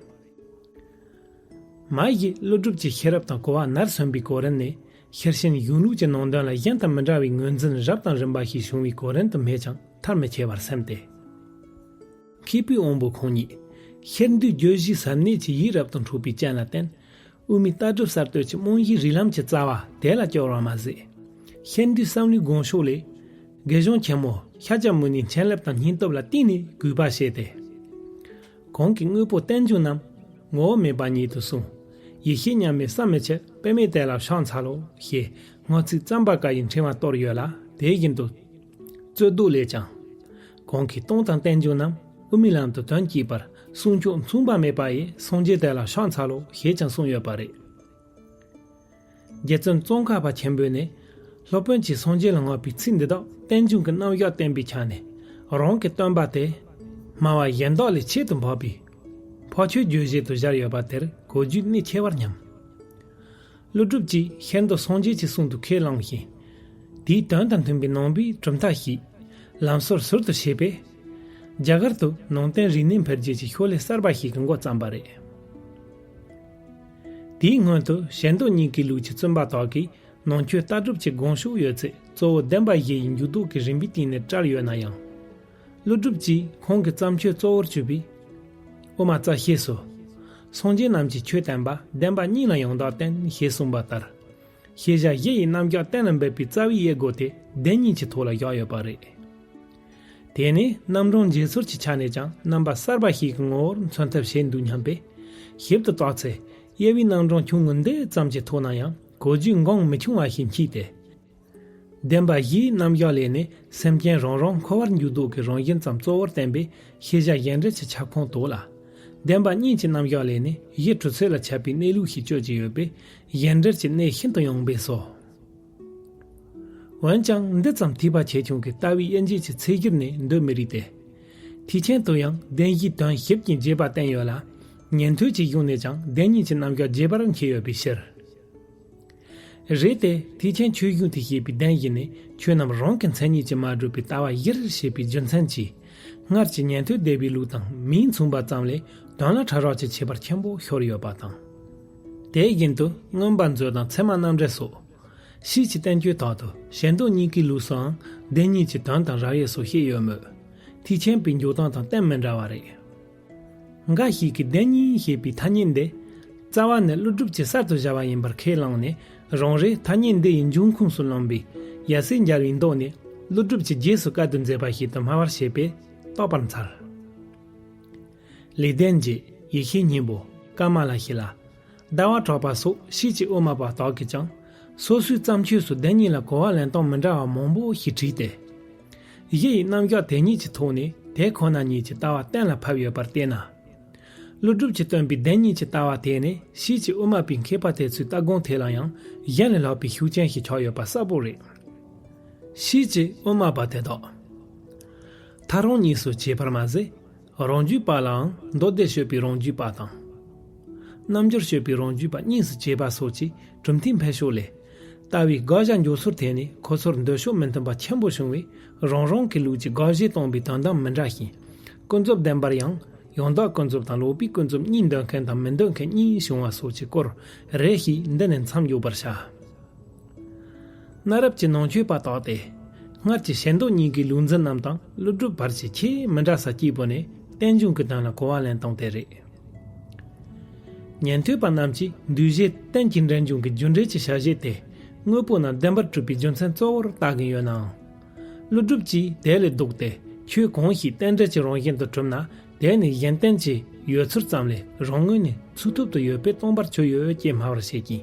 མ་གཞི་ཀླུ་སྒྲུབ་ཀྱི་ཤེས་རབ་དང་གོ་བ་ནར་སོན་པའི་གོ་རིམ་ནས་ཤེར་ཕྱིན་གཞུང་ལུགས་ཀྱི་ནང་དོན་ལ་གཞན་དང་མི་འདྲ་བའི་ངོས་འཛིན་རབ་དང་རིམ་པ་ཞིག་བྱུང་བའི་གོ་རིམ་དུ་སྨྲས་ཀྱང་མཐར་མི་ཁྱེལ་བར་སེམས་ཏེ། མཁས་པའི་དབང་པོ་ཁོང་ཉིད་ཤེར་འདུས་བརྗོད་གཞིའི་ཟབ་གནད་ཀྱི་ཡིད་རབ་ཏུ་འཕྲོག་པའི་རྐྱེན་ལ་བརྟེན། དབུ་མའི་ལྟ་གྲུབ་གསར་གཏོད་ཀྱི་རྨང་གཞིའི་རིགས་ལམ་གྱི་རྩ་བ་དེ་ལ་སྐྱོར་བ་མ་ཟད། ཤེར་འདུས་བསམ་བློའི་དགོངས་ཕྱོགས་ལས། དགེ་སྦྱོང་ཆེན་མོ་ཤཱཀྱ་མུ་ནིའི་མཆན་ལེབ་དང་སྙིང་སྟོབས་ལ་བརྟེན་ནས་གུས་པ་བྱས་ཏེ། གོང་གི་དངོས་པོ་རྟེན་འབྱུང་རྣམས་ངོ་བོ་མེད་པ་ཉིད་དུ་གསུངས། ཡེ་ཤེས་མཉམ་མེད་བསམ་མི་ཁྱབ། པདྨའི་དོན་ལ་ཕྱག་འཚལ་ལོ། ཞེས་སྔོན་ཚིག་བརྩམ་པ་ཀ་ཡི་ཕྲེང་བ་གཏོར་ཡོད་ལ། དེ་བཞིན་དུ། རྩོད་ཟློས་ལས་ཀྱང་། གང་གིས་སྟོང་དང་རྟེན་འབྱུང་རྣམས། དབུ་མའི་ལམ་དུ་དོན་བསྐྱེད་པར། གསུང་མཆོག་མཚུངས་པ་མེད་པ་ཡི། སངས་རྒྱས་དོན་ལ་ཕྱག་འཚལ་ལོ། ཞེས་ཀྱང་གསུངས་ཡོད་པ་རེད། རྗེ་བཙུན་ཙོང་ཁ་པ་ཆེན་པོས་ནི། སློབ་དཔོན་གྱིས་སངས་རྒྱས་ལ་བསྔགས་པའི་ཚིག་འདི་དག་རྟེན་འབྱུང་གི་རྣམ་གཞག་བསྟན་པའི་ཆ་ནས། རང་གི་སྟོན་པ་དེ། སྨྲ་བ་གཞན་དག་ལས་ཆེད་དུ་འཕགས་པའི། འཕགས་ཆོས་བརྗོད་བྱེད་དུ་སྦྱར་ཡོད་པ་དེར་གོ་རྒྱུའི་གནད་ཆེ་བར་སྙམ། ཀླུ་སྒྲུབ་ཀྱིས་ཤིན་ཏུ་སངས་རྒྱས་ཀྱི་གསུང་དུ་ཁས་བླངས་ཤིང་། དེའི་དོན་དང་མཐུན་པའི་ནང་པའི་གྲུབ་མཐའ་ཞིག་ལམ་སྲོལ་ཟུར་དུ་ཕྱེས་པས། རྒྱ་གར་དུ་ནང་བསྟན་རིག་གནས་འཕེལ་རྒྱས་ཀྱི་ཤུགས་ལས་གསར་པ་ཞིག་གི་འགོ་བརྩམས་པ་རེད། དེའི་སྔོན་དུ་ཞལ་འདོན་གཉིས་ཀྱི་ལུགས་ཀྱི་བཙུན་པ་དག་གིས་ནང་ཆོས་ལྟ་གྲུབ་ཀྱི་དགོངས་ཕྱོགས་ཡོད་ཚད་གཙོ་བོ་བདེན་པ་བཞི་ཡི་འཇུག་ལྡོག་གི་རིམ་པའི་སྟེང་ནས་བཀྲལ་ཡོད་ན་ཡང་། ཀླུ་སྒྲུབ་ཀྱིས་ཁོང་གི་བརྩམས་ཆོས་གཙོ་བོར་གྱུར་པའི། དབུ་མ་རྩ་ཤེ་སོགས། སངས་རྒྱས་རྣམས་ཀྱིས་ཆོས་བསྟན་པ་བདེན་པ་གཉིས་ལ་ཡང་དག་བསྟན་ཞེས་གསུངས་པ་ལྟར། ཤེས་བྱ་བཞི་ཡི་རྣམ་གཞག་གཏན་ལ་འབེབས་པའི་རྩ་བའི་དབྱེ་སྒོ་དེ་བདེན་གཉིས་ཀྱི་ཐོག་ལ་བཞག་ཡོད་པ་རེད། དེ་ནི་རྣམ་གྲངས་འབྱེད་སྲོལ་གྱི་ཆ་ནས་ཀྱང་རྣམ་པ་གསར་པ་ཞིག་གི་ངོ་བོར་མཚོན་ཐབས་བྱེད་འདུག་སྙམ་པས། ཞིབ་ཏུ་བརྟགས་ཚེ་དབྱེ་བའི་རྣམ་གྲངས་ཆུང་ངུ་འདི་ཙམ་གྱི་ཐོག་ན་ཡང་གོ་རྒྱུའི་འགངས་མི་ཆུང་བ་ཞིག་མཆིས་ཏེ། བདེན་པ་བཞིའི་རྣམ་གཞག་ལས་ནི་སེམས་ཅན་རང་རང་འཁོར་བར་འཇུག་ལྡོག་གི་རང་བཞིན་ཙམ་གཙོ་བོར་བསྟན་པའི་ཤེས་བྱ་གཞན་འབྲེལ་གྱི་ཁྱབ་ཁོངས་དོག་ལ། བདེན་པ་གཉིས་ཀྱི་རྣམ་གཞག་ལས་ནི་གཞི་གྲུབ་ཚུལ་ལ་ཁྱབ་པའི་གནས་ལུགས་ཤིག་གཅོད་ཀྱི་ཡོད་པས་གཞན་འབྲེལ་གྱི་གནས་ཤིན་ཏུ་ཡངས་པས་སོ། འོན་ཀྱང་འདི་ཙམ་ཐོས་པ་ཆེ་ཆུང་གི་ལྟ་བའི་དབྱེ་འབྱེད་ཀྱི་ཚད་གཞིར་ནི་འདོད་མི་རིགས་ཏེ། ཐེག་ཆེན་དུ་ཡང་བདེན་བཞིའི་དོན་ཞིབ་ཅིང་རྒྱས་པ་བསྟན་ཡོད་ལ། ཉན་ཐོས་ཀྱི་གཞུང་ནས་ཀྱང་བདེན་གཉིས་ཀྱི་རྣམ་གཞག་རྒྱས་པར་མཁྱེན་ཡོད་པའི་ཕྱིར། རེད་དེ། ཐེག་ཆེན་ཆོས་གཞུང་དུ་བཤད་པའི་བདེན་བཞི་ནི་ཆོས་རྣམས་རང་གི་མཚན་ཉིད་ཀྱིས་མ་གྲུབ་པའི་ལྟ་བ་བཞིར་བཤད་པའི་རྒྱུ་མཚན་གྱིས། སྔར་གྱི་ཉན་ཐོས་སྡེ་པའི་ལུགས་དང་མིང་མཚུངས་པ་ཙམ་ལས་དོན་ལ་ཕྲ་རགས་ཀྱི་ཁྱད་པར་ཆེན་པོ་ཤོར་ཡོད་པ་དང་། དེ་བཞིན་དུ་མངོན་པ་མཛོད་དང་ཚད་མ་རྣམ་འགྲེལ་སོགས། ཕྱིས་ཀྱི་བསྟན་བཅོས་དག་ཏུ་ཞལ་འདོན་གཉིས་ཀའི་ལུགས་སུའང་བདེན་གཉིས་ཀྱི་དོན་དང་རབ་དབྱེ་སོགས་བཤད་ཡོད་མོད། ཐེག་ཆེན་པའི་འཇོག་སྟངས་དང་གཏན་མི་འདྲ་བ་རེད། འགའ་ཞིག་གིས་བདེན་གཉིས་ཞེས་པའི་ཐ་སྙད་འདི། རྩ་བ་ནས་ཀླུ་སྒྲུབ་ཀྱིས་གསར་དུ་སྦྱར་བ་ཡིན་པར་ཁས་བླངས་ནས། རང་རེའི་ཐ་སྙད་འདི་ཡི་འབྱུང་ཁུངས་སུ་ལོན་པའི་ཡབ་སྲས་མཇལ་བའི་མདོ་ནི། ཀླུ་སྒྲུབ་ཀྱིས་རྗེས་སུ་བཀའ་བསྡུ་མཛད་པ་ཞིག་ཏུ་སྨྲ་བར་བྱེད་པས་རྟོགས་པར་འཚལ། ལེགས་ལྡན་འབྱེད། ཡེ་ཤེས་སྙིང་པོ། ཀ་མ་ལ་ཤཱི་ལ། ཟླ་བ་གྲགས་པ་སོགས་ཕྱིས་ཀྱི་དབུ་མ་པ་དག་གིས་ཀྱང་། སོ་སོའི་བརྩམས་ཆོས་སུ་བདེན་གཉིས་ལ་གོ་བ་ལེན་སྟངས་མི་འདྲ་བ་མང་པོ་ཞིག་བྲིས་ཏེ། གཞི་ཡི་རྣམ་གཞག་དེ་ཉིད་ཀྱི་ཐོག་ནས་དེ་ཁོ་ན་ཉིད་ཀྱི་ལྟ་བ་གཏན་ལ་ཕབ་ཡོད་པར་བལྟས་ན། ཀླུ་སྒྲུབ་ཀྱིས་སྟོན་པའི་བདེན་གཉིས་ཀྱི་ལྟ་བ་དེ་ནི་ཕྱིས་ཀྱི་དབུ་མ་པའི་མཁས་པ་དེ་ཚོའི་ལྟ་དགོངས་དེ་ལ་ཡང་གཞན་ལས་ལྷག་པའི་ཤུགས་རྐྱེན་ཞིག་ཆགས་ཡོད་པ་གསལ་པོ་རེད། ཕྱིས་ཀྱི་དབུ་མ་པ་དེ་དག་ཐལ་རང་གཉིས་སུ་ཕྱེ་བར་མ་ཟད། རང་རྒྱུད་པ་ལའང་མདོ་སྡེ་སྤྱོད་པའི་རང་རྒྱུད་པ་དང་། རྣལ་འབྱོར་སྤྱོད་པའི་རང་རྒྱུད་པ་གཉིས་སུ་ཕྱེ་བ་སོགས་ཀྱི་གྲུབ་མཐའི་འཕེལ་ཕྱོགས་ལས། ལྟ་བའི་དགག་བྱ་འཇོག་ཚུལ་ཐད་ནས་ཁོ་ཚོར་འདོད་ཕྱོགས་མི་མཐུན་པ་ཆེན་པོ་བྱུང་བས། རང་རང་གི་ལུགས་ཀྱི་དགག་བྱ་སྟོན་པའི་དོན་དམ་མི་འདྲ་ཞིང་། ཀུན་རྫོབ་བདེན་པར་ཡང་ཡང་དག་ཀུན་རྫོབ་དང་ལོག་པའི་ཀུན་རྫོབ་གཉིས་འདོད་མཁན་དང་མི་འདོད་མཁན་གཉིས་བྱུང་བ་སོགས་ཀྱི་སྐོར་རེ་ཞིག་འདི་ནས་མཚམས་འཇོག་པར་བྱ། གནའ་རབས་ཀྱི་ནང་ཆོས་པ་དག་སྟེ། སྔར་གྱི་ཞལ་འདོན་གཉིས་ཀྱི་ལུགས་འཛིན་རྣམས་དང་ཀླུ་སྒྲུབ་བར་གྱི་ཆེས་མི་འདྲ་ས་གཅིག་པུ་ནི་རྟེན་འབྱུང་གི་དོན་ལ་གོ་བ་ལེན་སྟངས་དེ་རེད། ཉན་ཐོས་པ་རྣམས་ཀྱིས་འདུས་བྱས་རྟེན་གྱི་འབྲེལ་འབྱུང་གི་རྒྱུ་འབྲས་ཀྱི་བྱ་བྱེད་དེ་དངོས་པོ་རྣམས་བདེན་པར་གྲུབ་པའི་རྒྱུ་མཚན་གཙོ་བོར་ལྟ་གིན་ཡོད་ནའང་། ཀླུ་སྒྲུབ་ཀྱིས་དེ་ལས་ལྡོག་སྟེ་ཆོས་གང་ཞིག་རྟེན་འབྲེལ་གྱི་རང་བཞིན་དུ་གྲུབ་ན་དེ་ནི་གཞན་རྟེན་གྱི་ཡོད་ཚུལ་ཙམ་ལས་རང་ངོས་ནས་ཚུགས་ཐུབ་ཏུ་ཡོད་པས་སྟོང་པར་གྱུར་ཡོད་ཅེས་སྨྲ་བར་བྱེད་ཀྱི།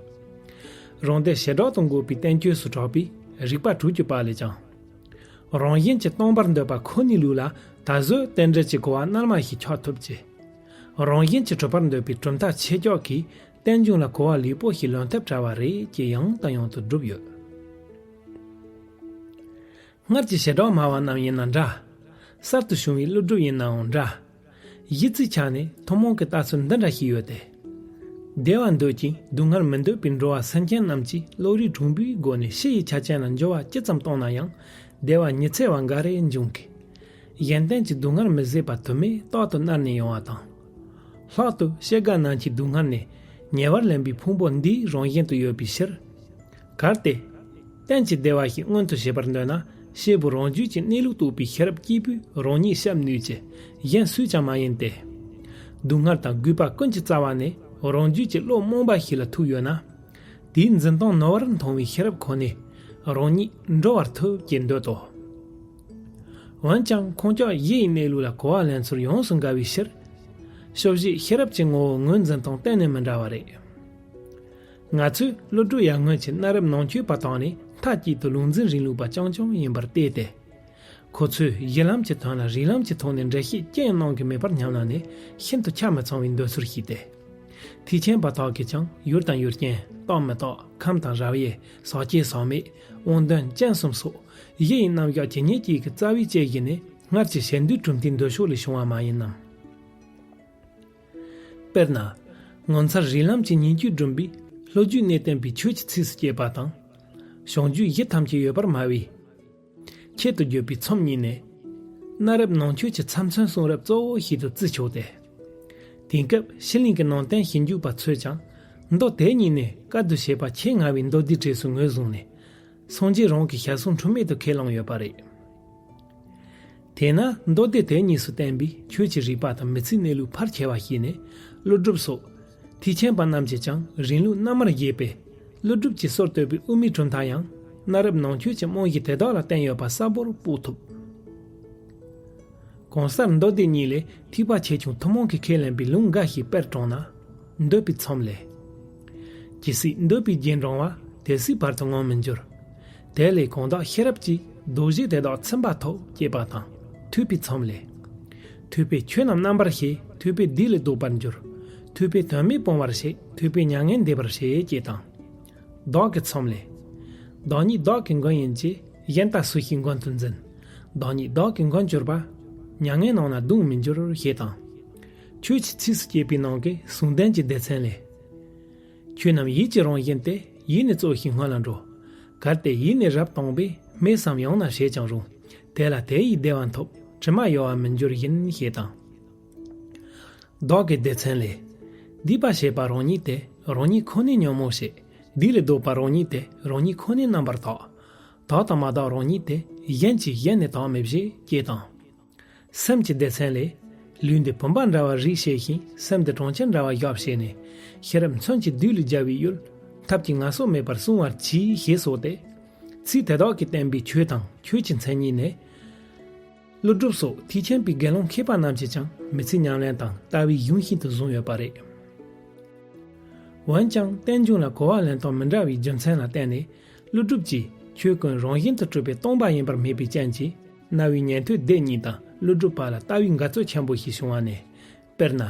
རང་སྡེ་བྱེ་བྲག་ཏུ་འགོད་པའི་བསྟན་བཅོས་སུ་གྲགས་པའི་རིགས་པ་དྲུག་ཅུ་པ་ལས་ཀྱང་། རང་བཞིན་གྱིས་སྟོང་པར་འདོད་པ་ཁོ་ནའི་ལུགས་ལ་ད་གཟོད་རྟེན་འབྲེལ་གྱི་གོ་བ་རྣལ་མ་ཞིག་ཆགས་ཐུབ་ཀྱི། རང་བཞིན་གྱིས་གྲུབ་པར་འདོད་པའི་གྲུབ་མཐའ་ཆེ་ཀྱོག་གིས་རྟེན་འབྱུང་ལ་གོ་བ་ལེགས་པོ་ཞིག་ལོན་ཐབས་བྲལ་བ་རེད་ཅེས་ཡང་དང་ཡང་དུ་བསྒྲུབས་ཡོད། སྔར་གྱི་བྱེ་བྲག་སྨྲ་བ་རྣམས་ཡིན་ན་འདྲ། གསར་དུ་བྱུང་བའི་ཀླུ་སྒྲུབ་ཡིན་ནའང་འདྲ། གཞི་རྩའི་ཆ་ནས་ཐུན་མོང་གི་ལྟ་ཚུལ་འདི་འདྲ་ཞིག་ཡོད་དེ། བདེ་བ་འདོད་ཅིང་སྡུག་བསྔལ་མི་འདོད་པའི་འགྲོ་བ་སེམས་ཅན་རྣམས་ཀྱིས་བློ་རིག་གྲུང་པོའི་སྒོ་ནས་ཕྱི་ཡི་ཆ་རྐྱེན་ལ་འགྱུར་བ་ཅི་ཙམ་གཏོང་ན་ཡང་བདེ་བ་ཉི་ཚེ་བ་འགའ་རེ་འབྱུང་གི། གཞན་རྟེན་གྱི་སྡུག་བསྔལ་མི་བཟད་པ་དུ་མས་རྟག་ཏུ་མནར་ནས་ཡོང་བ་དང་། ལྷག་ཏུ་སྐྱེ་རྒ་ན་འཆིའི་སྡུག་བསྔལ་ནས་ཉེ་བར་ལེན་པའི་ཕུང་པོ་འདིའི་རང་བཞིན་དུ་ཡོད་པའི་ཕྱིར། གལ་ཏེ། རྟེན་གྱི་བདེ་བ་ཞིག་མངོན་དུ་བྱེད་པར་འདོད་ན་སྐྱེས་བུ་རང་རྒྱུད་ཀྱི་གནས་ལུགས་རྟོགས་པའི་ཤེས་རབ་སྐྱེས་བུས་རང་ཉིད་གཤེགས་ནུས་ཀྱི་གཞན་སུས་ཀྱང་མ་ཡིན་ཏེ། སྡུག་བསྔལ་དང་རྒུད་པ་ཀུན་གྱི་རྩ་བ་ནི་རང་རྒྱུད་ཀྱི་བློ་རྨོངས་པ་ཞིག་ལ་ཐུག་ཡོད་ན། དེའི་འཛིན་སྟངས་ནོར་བར་མཐོང་བའི་ཤེས་རབ་ཁོ་ནས་རང་ཉིད་འགྲོ་བར་ཐུབ་ཅེས་འདོད་དོ། འོན་ཀྱང་ཁོང་ཅག་གཞི་ཡི་གནས་ལུགས་ལ་གོ་བ་ལེན་ཚུལ་ཡོངས་སུ་འགལ་བའི་ཕྱིར། སྐྱོབ་བྱེད་ཤེས་རབ་ཀྱི་ངོ་བོ་ངོས་འཛིན་སྟངས་གཏན་ནས་མི་འདྲ་བ་རེད། ང་ཚོས་ཀླུ་སྒྲུབ་ཡར་སྔོན་གྱི་གནའ་རབས་ནང་ཆོས་པ་དག་ནས་མཐའ་གཅིག་ཏུ་ལུགས་འཛིན་རིང་ལུགས་པ་རྐྱང་རྐྱང་ཡིན་པར་བལྟས་ཏེ། ཁོ་ཚོས་གཞི་ལམ་གྱི་དོན་ལ་རིགས་ལམ་གྱི་ཐོག་ནས་འགྲེལ་བཤད་ཅི་ཡང་གནང་གི་མེད་པར་སྙམ་ལངས་ནས་ཤིན་ཏུ་ཆ་མི་ཚང་བའི་འདོད་ཚུལ་བྱས་ཏེ། ཐེག་ཆེན་པ་དག་གིས་ཀྱང་ཡུལ་དང་ཡུལ་ཅན། རྟག་མི་རྟག། ཁམས་དང་རབ་དབྱེ། ཟག་བཅས་ཟག་མེད། དབང་དོན་ཅན་གསུམ་སོགས་གཞི་ཡི་རྣམ་གཞག་ཇི་སྙེད་ཅིག་གི་རྩ་བའི་དཔྱད་གཞི་ནི་སྔར་གྱི་ཞེ་འདོད་གྲུབ་མཐའི་འདོད་ཕྱོགས་ལས་བྱུང་བ་མ་ཡིན་ནམ། དཔེར་ན། ངོ་མཚར་རིགས་ལམ་གྱི་ཉིང་བཅུད་བསྒྲུན་པའི་ལྷོ་རྒྱུད་ནས་བསྟན་པའི་ཆོས་ཀྱི་ཚིགས་སུ་བཅད་པ་དང་། བྱང་རྒྱུད་གཞི་ཐམས་ཅད་ཡོད་པར་སྨྲ་བས། ཁྱད་དུ་བརྗོད་པའི་ཚོམས་གཉིས་ནི། གནའ་རབས་ནང་ཆོས་ཀྱི་ཚབ་མཚོན་གསུང་རབ་གཙོ་བོ་ཞིག་ཏུ་བརྩི་ཆོག་སྟེ། དེང་སྐབས་ཕྱི་གླིང་གི་ནང་བསྟན་ཞིབ་འཇུག་པ་ཚོས་ཀྱང་མདོ་དེ་གཉིས་ནི་བཀའ་བསྡུ་བྱེད་པ་ཆེས་སྔ་བའི་མདོ་སྡེའི་གྲས་སུ་ངོས་བཟུང་ནས། སངས་རྒྱས་རང་གི་ཞལ་གསུང་འཁྲུལ་མེད་དུ་ཁས་བླངས་ཡོད་པ་རེད། དེས་ན་མདོ་སྡེ་དེ་གཉིས་སུ་བསྟན་པའི་ཆོས་ཀྱི་རིགས་པ་དང་མི་ཚེའི་གནས་ལུགས་ཕལ་ཆེ་བ་ཞིག་ནི་ཀླུ་སྒྲུབ་སོགས་ཐེག་ཆེན་པ་རྣམས་ཀྱིས་ཀྱང་རིང་ལུགས་རྣལ་མར་བཞེས་པས་ཀླུ་སྒྲུབ་ཀྱིས་སྲོལ་གཏོད་པའི་དབུ་མའི་གྲུབ་མཐའ་ཡང་གནའ་རབས་ནང་ཆོས་ཀྱི་རྨང་གཞི་དེ་དག་ལ་བརྟེན་ཡོད་པ་གསལ་པོར་དཔོག་ཐུབ། གང་ཟག་མདོ་སྡེ་གཉིས་ལས་ཐེག་པ་ཆེ་ཆུང་ཐུན་མོང་གིས་ཁས་ལེན་པའི་ལུང་འགའ་ཞིག་དཔེར་དྲངས་ན། འདོད་པའི་ཚོམས་ལས། ཇི་སྲིད་འདོད་པའི་རྒྱུན་འབྲང་བ། དེ་སྲིད་བར་དུ་ངང་མི་འགྱུར། དེ་ལས་གང་དག་ཤེས་རབ་ཀྱིས། རྡོ་རྗེ་དེ་དག་ཚིམ་པ་ཐོབ། ཅེས་པ་དང་། ཐོས་པའི་ཚོམས་ལས། ཐོས་པས་ཆོས་རྣམས་རྣམ་པར་ཤེས། ཐོས་པས་བདེ་ལས་ལྡོག་པར་འགྱུར། ཐོས་པས་དོན་མེད་སྤོང་བར་བྱེད། ཐོས་པས་མྱ་ངན་འདས་པར་བྱེད། ཅེས་དང་། བདག་གི་ཚོམས་ལས། བདག་ཉིད་བདག་གི་མགོན་ཡིན་གྱི། གཞན་དག་སུ་ཞིག་མགོན་དུ་འཛིན། བདག་ཉིད་བདག་གི་མགོན་གྱུར་པ། མྱ་ངན་ནང་ན་གདོང་མི་འགྱུར། ཞེས་དང་། ཆོས་ཀྱི་ཚིགས་སུ་བཅད་པའི་ནང་གི་ཟུང་ལྡན་གྱི་སྡེ་ཚན་ལས། ཆོས་རྣམས་ཡིད་ཀྱི་རང་བཞིན་ཏེ། ཡིད་ནི་གཙོ་ཞིང་སྔོན་ལ་འགྲོ། གལ་ཏེ་ཡིད་ནི་རབ་དང་པས། སྨྲས་སམ་ཡང་ན་བྱས་ཀྱང་རུང་། དེ་ལ་དེ་ཡི་བདེ་བ་འཐོབ། དྲི་མ་གཡོ་བ་མི་འགྱུར་ཡིན། ཞེས་དང་། བདག་གི་སྡེ་ཚན་ལས། སྡིག་པ་བྱེད་པ་རང་ཉིད་དེ། རང་ཉིད་ཁོ་ནས་ཉོན་མོངས་བྱེད། སྡིག་ལས་ལྡོག་པ་རང་ཉིད་དེ། རང་ཉིད་ཁོ་ནས་རྣམ་པར་དག། དག་དང་མ་དག་རང་ཉིད་དེ། གཞན་གྱིས་གཞན་ནས་དག་མི་བྱེད། ཅེས་དང་། སེམས་ཀྱི་སྡེ་ཚན་ལས། ལུས་འདི་བུམ་པ་འདྲ་བར་རིག་བྱས་ཤིང་། སེམས་འདི་གྲོང་ཁྱེར་འདྲ་བར་གཞག་བྱས་ནས། ཤེས་རབ་མཚོན་གྱི་རྡུལ་ལས་རྒྱལ་བའི་ཡུལ། ཐབས་ཀྱིས་ངལ་གསོ་མེད་པར་བསྲུང་བར་གྱིས། ཞེས་སོགས་ཏེ། ཚིག་དེ་དག་གིས་བསྟན་པའི་ཆོས་དང་ཆོས་ཀྱི་མཚན་ཉིད་ནི། ཀླུ་སྒྲུབ་སོགས་ཐེག་ཆེན་པའི་དགེ་སློང་མཁས་པ་རྣམས་ཀྱིས་ཀྱང་མི་ཚེའི་ཉམས་ལེན་དང་ལྟ་བའི་གཞུང་ཤིན་ཏུ་བཟུང་ཡོད་པ་རེད། འོན་ཀྱང་རྟེན་འབྱུང་ལ་གོ་བ་ལེན་སྟངས་མི་འདྲ་བའི་རྒྱུ་མཚན་ལ་བརྟེན་ནས་ཀླུ་སྒྲུབ་ཀྱིས་ཆོས་ཀུན་རང་བཞིན་དུ་གྲུབ་པའི་སྟོང་པ་ཡིན་པར་སྨྲས་པའི་རྐྱེན་གྱིས་རྣ་བའི་ཉན་ཐོས་སྡེ་གཉིས་དང་ཀླུ་སྒྲུབ་པ་ལ་ལྟ་བའི་འགལ་རྩོད་ཆེན་པོ་ཞིག་བྱུང་བ་ནས། དཔེར་ན།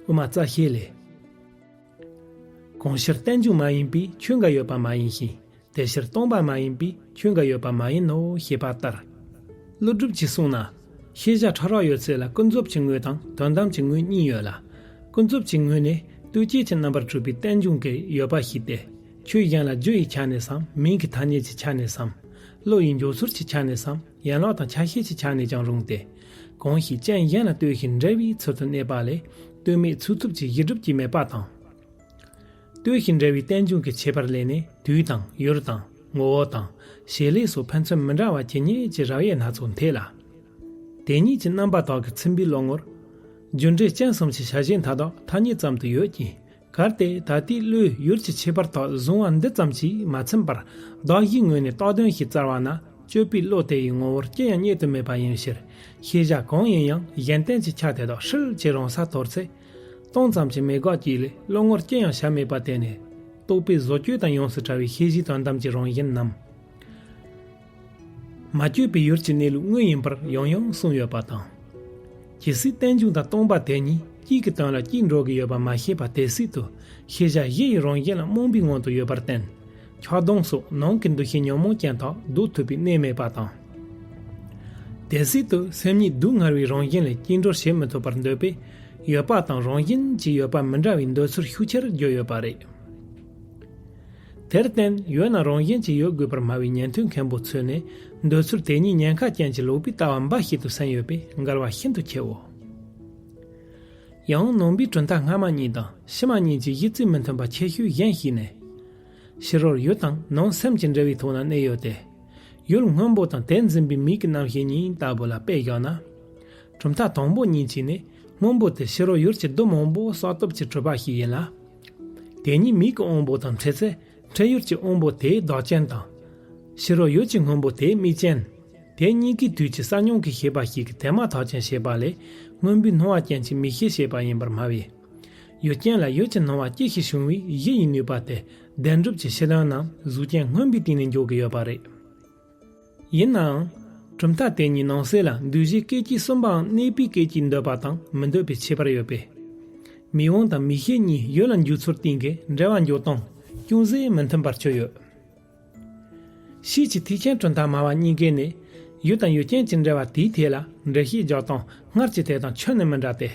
དབུ་མ་རྩ་ཤེ་ལས། གང་ཕྱིར་རྟེན་འབྱུང་མ་ཡིན་པས་ཆོས་འགའ་ཡོད་པ་མ་ཡིན་ཞིང་། དེ་ཕྱིར་སྟོང་པ་མ་ཡིན་པས་ཆོས་འགའ་ཡོད་པ་མ་ཡིན་ནོ། ཞེས་པ་ལྟར། ཀླུ་སྒྲུབ་ཀྱིས་གསུངས་ན། ཤེས་བྱ་ཕྲ་རགས་ཡོད་ཚད་ལ་ཀུན་རྫོབ་ཀྱི་དངོས་དང་དོན་དམ་གྱི་དངོས་གཉིས་ཡོད་ལ། ཀུན་རྫོབ་ཀྱི་དངོས་ནི་ལྟོས་བཅས་ཀྱི་རྣམ་པར་གྲུབ་པའི་རྟེན་འབྱུང་གི་ཡོད་པ་ཞིག་སྟེ། ཆོས་གཞན་ལ་རྒྱུ་ཡི་ཆ་ནས་སམ། མིང་གི་ཐ་སྙད་ཀྱི་ཆ་ནས་སམ། བློ་ཡི་འཇོག་ཚུལ་གྱི་ཆ་ནས་སམ། ཡན་ལག་དང་ཆ་ཤས་ཀྱི་ཆ་ནས་ཀྱང་རུང་སྟེ། གང་ཞིག་རྐྱེན་གཞན་ལ་ལྟོས་ཤིང་འབྲེལ་བའི་ཚུལ་དུ་གནས་པ་ལས། ལྟོས་མེད་ཚུལ་ཐུབ་ཀྱི་གཞི་གྲུབ་ཀྱིས་མེད་པ་དང་། ལྟོས་ཤིང་འབྲེལ་བའི་རྟེན་འབྱུང་གི་ཁྱད་པར་ལས་ནི་དུས་དང་ཡུལ་དང་ངོ་བོ་དང་བྱེད་ལས་སོགས་ཕན་ཚུན་མི་འདྲ་བ་ཇི་སྙེད་ཀྱི་རབ་དབྱེ་སྣ་ཚོགས་འཐད་ལ། དེ་ཉིད་ཀྱི་རྣམ་པ་དག་གིས་ཚིམ་པའི་བློ་ངོར། རྒྱུ་འབྲས་རྐྱེན་གསུམ་གྱི་བྱ་བྱེད་མཐའ་དག་ཐ་སྙད་ཙམ་དུ་ཡོད་ཀྱི། གལ་ཏེ་ད་ལྟའི་བློས་ཡུལ་གྱི་ཁྱད་པར་དག་བཟུང་བ་འདི་ཙམ་གྱིས་མ་ཚིམ་པར་བདག་གཞིའི་ངོས་ནས་བཏགས་དོན་ཞིག་བཙལ་བ་ན་དཔྱོད་པས་བློ་དེ་ཡི་ངོ་བོར་ཅི་ཡང་རྙེད་དུ་མེད་པ་ཡིན་ཕྱིར། ཤེས་བྱ་གང་ཡིན་ཡང་གཞན་རྟེན་གྱི་ཆ་དེ་དག་ཧྲིལ་གྱིས་རང་སར་དོར་ཚེ། སྟོང་ཙམ་གྱི་མེད་དགག་གྱིས་ལས་བློ་ངོར་ཅི་ཡང་བྱ་མེད་པ་དེ་ནི། རྟོག་པའི་བཟོ་བཅོས་དང་ཡོངས་སུ་བྲལ་བའི་ཤེས་བྱའི་དོན་དམ་གྱི་རང་བཞིན་ནམ། མ་བཅོས་པའི་ཡུལ་གྱི་གནས་ལུགས་དངོས་ཡིན་པར་ཡང་ཡང་གསུངས་ཡོད་པ་དང་། ཇི་སྲིད་རྟེན་འབྱུང་དང་སྟོང་པ་དེ་གཉིས་གཅིག་གི་དོན་ལ་གཅིག་འགྲོ་གི་ཡོད་པ་མ་ཤེས་པ་དེ་སྲིད་དུ་ཤེས་བྱ་གཞི་ཡི་རང་བཞིན་ལ་རྨོངས་པའི་ངང་དུ་ཡོད་པར་བརྟེན། ཆགས་སྡང་སོགས་ནང་གི་འདུ་ཤེས་ཉོན་མོངས་ཅན་དག་ཟློག་ཐུབ་པའི་གནས་མེད་པ་དང་། དེ་སྲིད་དུ་སེམས་ཉིད་སྡུག་བསྔལ་བའི་རང་བཞིན་ལས་བཅིངས་འགྲོལ་བྱེད་མི་ཐུབ་པར་འདོད་པས་ཡོད་པ་དང་རང་བཞིན་གྱིས་ཡོད་པ་མི་འདྲ་བའི་འདོད་ཚུལ་ཤུགས་ཆེར་བརྗོད་ཡོད་པ་རེད། དེར་བརྟེན་ཡོད་ན་རང་བཞིན་གྱིས་ཡོད་དགོས་པར་སྨྲ་བའི་ཉན་ཐོས་མཁན་པོ་ཚོས་ནི་འདོད་ཚུལ་དེ་ཉིད་ཉེན་ཁ་ཅན་གྱི་ལོག་པའི་ལྟ་བ་འབའ་ཞིག་ཏུ་སེམས་ཡོད་པས་འགལ་བ་ཤིན་ཏུ་ཆེའོ། ཡང་ནང་པའི་གྲུབ་མཐའ་སྔ་མ་གཉིས་དང་ཕྱི་མ་གཉིས་ཀྱི་གཞི་རྩའི་མི་མཐུན་པ་ཆེ་ཤོས་གཞན་ཞིག་ནི། ཕྱི་རོལ་ཡུལ་དང་ནང་སེམས་ཀྱི་འབྲེལ་བའི་ཐོག་ན་གནས་ཡོད་དེ། ཡུལ་སྔོན་པོ་དང་དེ་འཛིན་པའི་མིག་གི་རྣམ་ཤེས་གཉིས་ལྟ་བུ་ལ་དཔེ་བཞག་ན། གྲུབ་མཐའ་དང་པོ་གཉིས་ཀྱིས་ནི་སྔོན་པོ་དེ་ཕྱི་རོལ་ཡུལ་གྱི་རྡུལ་མང་པོ་བསགས་སྟོབས་ཀྱིས་གྲུབ་པ་ཞིག་ཡིན་ལ། དེ་ཉིད་མིག་གི་དབང་པོ་དང་འཕྲད་ཚེ་འཕྲད་ཡུལ་གྱི་དབང་པོ་དེའི་བདག་ཅན་དང་། ཕྱི་རོལ་ཡུལ་གྱི་སྔོན་པོ་དེའི་མིག་ཅན། དེ་གཉིས་ཀའི་དུས་ཀྱི་གསར་མྱོང་གི་ཤེས་པ་ཞིག་གི་དེ་མ་ཐག་ཅན་ཞེས་པ་ལས་སྔོན་པོའི་སྣང་བ་ཅན་གྱི་མིག་ཤེས་ཞེས་པ་ཡིན་པར་སྨྲ་བས། ཡུལ་ཅན་ལ་ཡུལ་གྱི་སྣང་བ་ཅི་ཞིག་བྱུང་བའི་གཞི་ཡི་ནུས་པ་དེ་བདེན་གྲུབ་ཀྱི་ཕྱི་དོན་ནམ་གཟུགས་ཅན་མངོན་པའི་སྟེང་ནས་འཇོག་གི་ཡོད་པ་རེད། ཡིན་ནའང་། གྲུབ་མཐའ་དེ་གཉིས་ནང་གསེས་ལ་འདུས་བྱས་སྐད་ཅིག་གསུམ་པའང་གནས་པའི་སྐད་ཅིག་འདོད་པ་དང་མི་འདོད་པའི་ཁྱད་པར་ཡོད་པས། མིག་དབང་དང་མིག་ཤེས་གཉིས་ཡུལ་ལ་འཇུག་ཚུལ་སྟེང་གི་འབྲེལ་བ་འཇོག་སྟངས་ཅུང་ཟད་མི་མཐུན་པར་གྱུར་ཡོད། ཕྱིས་ཀྱི་ཐེག་ཆེན་གྲུབ་མཐའ་སྨྲ་བ་གཉིས་ཀས་ནི། ཡུལ་དང་ཡུལ་ཅན་གྱི་འབྲེལ་བ་དེའི་ཐད་ལ་འགྲེལ་བཤད་རྒྱག་སྟངས་སྔར་གྱི་དེ་དང་ཁྱོན་ནས་མི་འདྲ་སྟེ།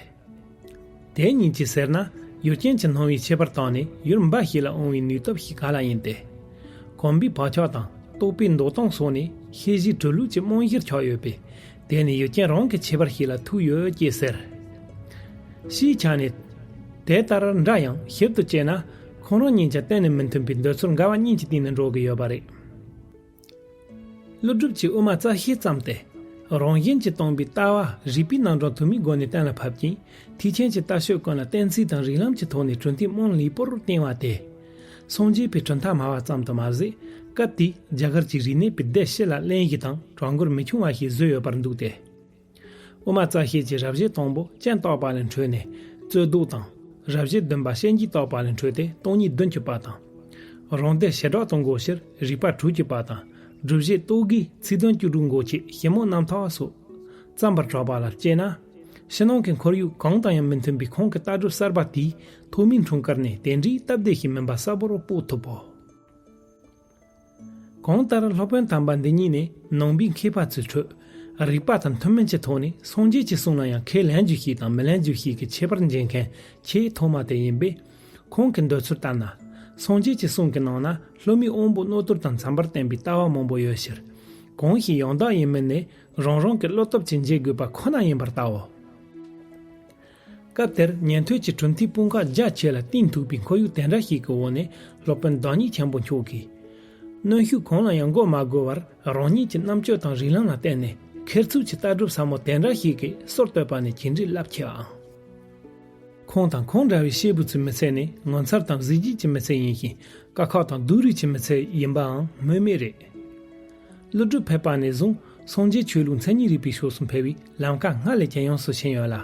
དེ་གཉིས་ཀྱིས་ཟེར་ན། ཡུལ་ཅན་གྱི་སྣང་བའི་ཁྱད་པར་དག་ནས་ཡུལ་འབའ་ཞིག་ལ་དབང་བའི་ནུས་སྟོབས་ཤིག་ག་ལ་ཡིན་ཏེ། གོམས་པའི་བག་ཆགས་དང་རྟོག་པའི་འདོད་སྟངས་སོགས་ནི་ཤེས་བྱའི་གྲུབ་ལུགས་ཀྱི་རྨང་གཞིར་ཆགས་ཡོད་པས། དེ་ནི་ཡུལ་ཅན་རང་གི་ཁྱད་པར་ཞིག་ལ་ཐུག་ཡོད་ཅེས་ཟེར། ཕྱིའི་ཆ་ནས། དེ་ལྟར་འདྲ་ཡང་ཞིབ་ཏུ་དཔྱད་ན། ཁོང་རང་གཉིས་ཀྱང་གཏན་ནས་མི་མཐུན་པའི་འདོད་ཚུལ་འགལ་བ་གཉིས་ཀྱི་སྟེང་ནས་འགྲོ་གི་ཡོད་པ་རེད། ཀླུ་སྒྲུབ་ཀྱིས་དབུ་མ་རྩ་ཤེས་བརྩམས་ཏེ། རང་བཞིན་གྱིས་སྟོང་པའི་ལྟ་བ་རིགས་པའི་རྣམ་གྲངས་དུ་མའི་སྒོ་ནས་གཏན་ལ་ཕབ་ཅིང་། ཐེག་ཆེན་གྱི་ལྟ་སྤྱོད་ཀུན་ལ་གཏན་ཚིགས་དང་རིགས་ལམ་གྱི་ཐོག་ནས་གྲུབ་མཐའི་རྨང་ལེགས་པོར་བཏིང་བ་དེ། སངས་རྒྱས་པའི་གྲུབ་མཐའ་སྨྲ་བ་ཙམ་དུ་མ་ཟད། སྐབས་དེའི་རྒྱ་གར་གྱི་རིག་གནས་པའི་སྡེ་སྤྱི་ལ་གླེང་གཞི་དང་གྲངས་འབོར་མི་ཆུང་བ་ཞིག་བཟོས་ཡོད་པར་འདུག་སྟེ། དབུ་མ་རྩ་ཤེས་ཀྱི་རབ་བྱེད་དང་པོ་སྤྱན་རྟོག་པ་ལས་འཕྲོས་ནས་རྩོད་ཟློག་དང་། རབ་བྱེད་བདུན་པ་སྤྱན་རྒྱས་རྟོག་པ་ལས་འཕྲོས་ཏེ་སྟོང་ཉིད་བདུན་གྱི་བར་དང་། རང་སྡེ་བྱེ་བྲག་ཏུ་འགོད་ཕྱིར་རིགས་པ་དྲུག་གི་བར་དང་། སྒྲུབ་བྱེད་རྟོག་གེའི་ཚིག་དོན་བཅུ་དྲུག་འགོད་ཆེད་ཞིབ་མོ་རྣམ་ཐར་སོགས་བརྩམས་པར་གྲགས་པ་ལ་དཔྱད་ན། ཕྱི་ནང་གི་ཁོར་ཡུག་གང་དང་ཡང་མི་མཐུན་པའི་ཁོང་གི་ལྟ་གྲུབ་གསར་པ་དེའི་ཐོག་མའི་འཁྲུངས་སྐར་ནས་དེ་འདྲའི་སྟབས་བདེ་ཞིག་མིན་པ་གསལ་པོར་དཔོག་ཐུབ་བོ། གང་ལྟར་སློབ་དཔོན་དམ་པ་འདི་ཉིད་ནི་ནང་པའི་མཁས་པ་ཚོའི་ཁྲོད་རིགས་པ་དང་མཐུན་མིན་གྱི་ཐོག་ནས་སངས་རྒྱས་ཀྱི་གསུང་ལ་ཡང་ཁས་ལེན་རྒྱུ་ཞིག་དང་མི་ལེན་རྒྱུ་ཞིག་གི་ཁྱད་པར་འབྱེད་མཁན་ཆེས་ཐོག་མ་དེ་ཡིན་པས། ཁོང་གི་འདོད་ཚུལ་ལྟར་ན། སངས་རྒྱས་ཀྱི་གསུང་གི་ནང་ན་སློབ་མའི་དབང་པོ་རྣོ་རྟུལ་དང་འཚམ་པར་བསྟན་པའི་ལྟ་བ་མང་པོ་ཡོད་ཕྱིར། གང་ཞིག་ཡང་དག་ཡིན་མིན་ནི་རང་རང་གི་བློ་སྟོབས་ཀྱིས་འབྱེད་དགོས་པ་ཁོ་ན་ཡིན་པར་བལྟའོ། སྐབས་དེར་ཉན་ཐོས་ཀྱི་གྲུབ་མཐའི་དཔུང་ཁག་རྒྱ་ཆེ་ལ་གཏིང་ཐུག་པའི་ཁོར་ཡུག་དེ་འདྲ་ཞིག་གི་འོག་ནས་སློབ་དཔོན་བདག་ཉིད་ཆེན་པོ་མཆོག་གིས། གནོན་ཤུགས་གང་ལ་ཡང་མགོ་མ་སྒུར་བར་རང་ཉིད་ཀྱི་རྣམ་དཔྱོད་དང་རིགས་ལམ་ལ་བརྟེན་ནས་ཁེར་ཚུགས་ཀྱི་ལྟ་གྲུབ་ཟབ་མོ་དེ་འདྲ་ཞིག་གི་སྲོལ་བཏོད་པ་ནི་ཇི་འདྲའི་རླབས་ཆེ་བའང་། ཁོང་དང་ཁོང་འདྲ་བའི་སྐྱེས་བུ་ཚོའི་མི་ཚེ་ནི་ངོ་མཚར་དང་གཟི་བརྗིད་ཀྱི་མི་ཚེ་ཡིན་ཞིང་དཀའ་ཁག་དང་སྡུག་རུས་ཀྱི་མི་ཚེ་ཡིན་པའང་སྨོས་མེད་རེད། ཀླུ་སྒྲུབ་ཕེབས་པ་ནས་བཟུང་སངས་རྒྱས་ཆོས་ལུགས་མཚན་ཉིད་རིག་པའི་ཕྱོགས་སུ་འཕེལ་བའི་ལམ་ཁ་སྔར་ལས་ཇེ་ཡངས་སུ་ཕྱིན་ཡོད་ལ།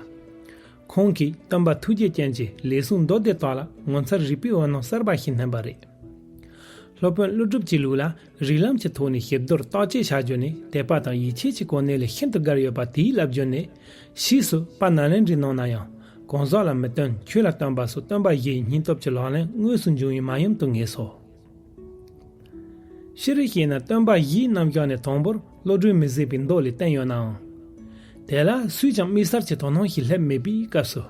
ཁོང་གིས་སྟོན་པ་ཐུགས་རྗེ་ཅན་གྱི་ལེགས་གསུང་མདོ་སྡེ་དག་ལ་ངོ་མཚར་རིག་པའི་འོད་སྣང་གསར་པ་ཞིག་སྣོན་པ་རེད། སློབ་དཔོན་ཀླུ་སྒྲུབ་ཀྱི་ལུགས་ལ་རིགས་ལམ་གྱི་ཐོག་ནས་ཞིབ་བསྡུར་བརྟག་དཔྱད་བྱ་རྒྱུ་ནི་དད་པ་དང་ཡིད་ཆེས་ཀྱི་གོ་གནས་ལས་ཤིན་ཏུ་བརྒལ་ཡོད་པ་དེའི་རླབས་རྒྱུན་ནི། ཕྱིས་སུ་དཔལ་ནཱ་ལེནྡྲའི་ནང་ན་ཡང་གང་ཟག་ལ་མི་སྟོན་ཆོས་ལ་སྟོན་པ་སོགས་སྟོན་པ་བཞིའི་སྙིང་སྟོབས་ཀྱི་ལག་ལེན་དངོས་སུ་འབྱུང་བའི་མ་ཡུམ་དུ་ངེས་སོ། སྤྱིར་བཤད་ན་སྟོན་པ་བཞིའི་རྣམ་གཞག་ནི་དང་པོར་བློ་གྲོས་མི་ཟད་པའི་མདོ་ལས་བསྟན་ཡོད་ནའང་། དེ་ལ་སུས་ཀྱང་དམིགས་བསལ་གྱི་དོ་སྣང་ཞིག་སླེབས་མེད་པའི་སྐབས་སུ།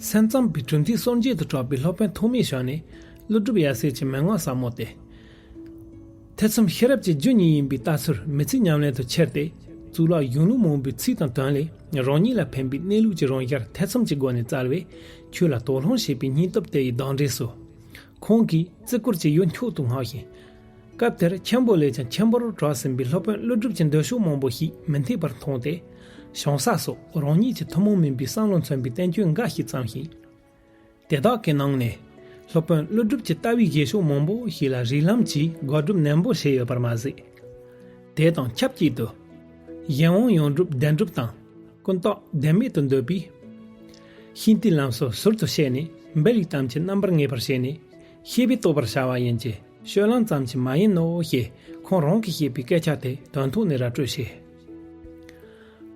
སེམས་ཙམ་པའི་གྲུབ་མཐའི་སྲོལ་འབྱེད་དུ་གྲགས་པའི་སློབ་དཔོན་ཐོགས་མེད་ཞབས་ནས་ཀླུ་སྒྲུབ་ཡབ་སྲས་ཀྱི་མན་ངག་ཟབ་མོ་སྟེ། ཐེ་ཚོམ་ཤེས་རབ་ཀྱི་རྒྱུ་ཉིད་ཡིན་པའི་ལྟ་ཚུལ་མི་ཚིག་ཉམས་ལེན་དུ་ཁྱེར་ཏེ། གཙུག་ལག་གཞུང་ལུགས་མང་པོའི་ཚིག་དང་དོན་ལས་རང་ཉིད་ལ་ཕན་པའི་གནས་ལུགས་ཀྱི་རང་ཤར་ཐེ་ཚོམ་གྱི་སྒོ་ནས་བཙལ་བས་ཆོས་ལ་དོགས་སློང་བྱེད་པའི་སྙིང་སྟོབས་དེ་ཡི་གདེང་འདྲེན་སོ། ཁོང་གིས་བརྩི་བཀུར་གྱི་ཡུལ་མཆོག་ཏུ་བསྔགས་ཤིང་། སྐབས་དེར་ཆེན་པོ་ལས་ཀྱང་ཆེན་པོར་གྲགས་ཟིན་པའི་སློབ་དཔོན་ཀླུ་སྒྲུབ་ཀྱི་འདོད་ཕྱོགས་མང་པོ་ཞིག་མི་འཐད་པར་མཐོང་སྟེ། བྱང་ས་སོགས་རང་ཉིད་ཀྱི་ཐུན་མོང་མིན་པའི་བསམ་བློ་མཚོན་པའི་བསྟན་བཅོས་འགའ་ཞིག་བརྩམས་ཤིང་། དེ་དག་གི་ནང་ནས་སློབ་དཔོན་ཀླུ་སྒྲུབ་ཀྱི་ལྟ་བའི་བཞེད་ཕྱོགས་མང་པོ་ཞིག་ལ་རིགས་ལམ་གྱིས་དགག་སྒྲུབ་ནན་པོ་བྱས་ཡོད་པར་མ་ཟད། དེ་དང་ཆབས་ཅིག་ཏུ། གཞན་དབང་ཡོངས་གྲུབ་བདེན་གྲུབ་དང་། ཀུན་བརྟགས་བདེན་མེད་དུ་འདོད་པས། ཤིང་རྟའི་ལམ་སྲོལ་ཟུར་དུ་བཤད་ནས་འབུལ་ལུགས་ཐམས་ཅད་རྣམ་པར་ངེས་པར་བྱས་ནས་ཤེས་པས་རྟོགས་པར་བྱ་བ་ཡིན་གྱི་སྤྱོད་ལམ་ཙམ་གྱིས་མ་ཡིན་ནོ་ཞེས་ཁོང་རང་གིས་བཤད་པའི་སྐད་ཆ་དེ་དོན་ཐོག་ནས་ར་སྤྲོད་བྱས།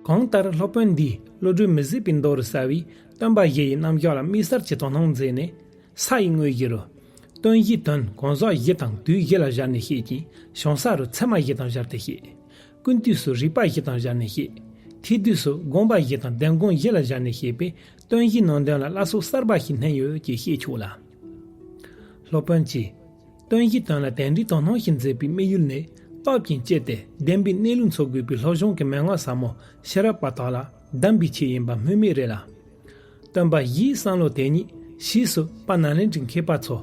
གང་ལྟར་སློབ་དཔོན་འདིས་བློ་གྲོས་མི་ཟད་པའི་མདོ་རུ་གསལ་བའི་སྟོན་པ་བཞི་ཡི་རྣམ་གཞག་ལ་དམིགས་བསལ་གྱི་དོ་སྣང་མཛད་ནས། ས་ཡི་དངོས་གཞི་རུ། སྟོན་བཞིའི་དོན་གང་ཟག་བཞི་དང་དུས་བཞི་ལ་སྦྱར་ནས་བཤད་ཅིང་བྱང་ས་རུ་ཚད་མ་བཞི་དང་སྦྱར་ཏེ་བཤད། ཀུན་བཏུས་སུ་རིགས་པ་བཞི་དང་སྦྱར་ནས་བཤད། ཐེག་བསྡུས་སུ་དགོངས་པ་བཞི་དང་བདེན་དགོངས་བཞི་ལ་སྦྱར་ནས་བཤད་པས་སྟོན་བཞིའི་ནང་དོན་ལ་བླ་སྲོག་གསར་པ་ཞིག་བསྣན་ཡོད་ཅེས་བཤད་ཆོག་ལ། སློབ་དཔོན་གྱིས། སྟོན་བཞིའི་དོན་ལ་དེ་འདྲའི་དོ་སྣང་ཞིག་མཛད་པའི་དམིགས་ཡུལ་ནི་སྟོབས་ཀྱིས་དཔྱད་དེ་བདེན་པའི་གནས་ལུགས་འཚོལ་དགོས་པའི་སློབ་སྦྱོང་གི་མན་ངག་ཟབ་མོ་ཤེས་རབ་པ་དག་ལ་གདམས་པའི་ཆེད་ཡིན་པ་སྨོས་མེད་རེད་ལ། སྟོན་པ་བཞིའི་བསམ་བློ་དེ་ཉིད་ཕྱིས་སུ་དཔལ་ནཱ་ལེནྡྲའི་མཁས་པ་ཚོ་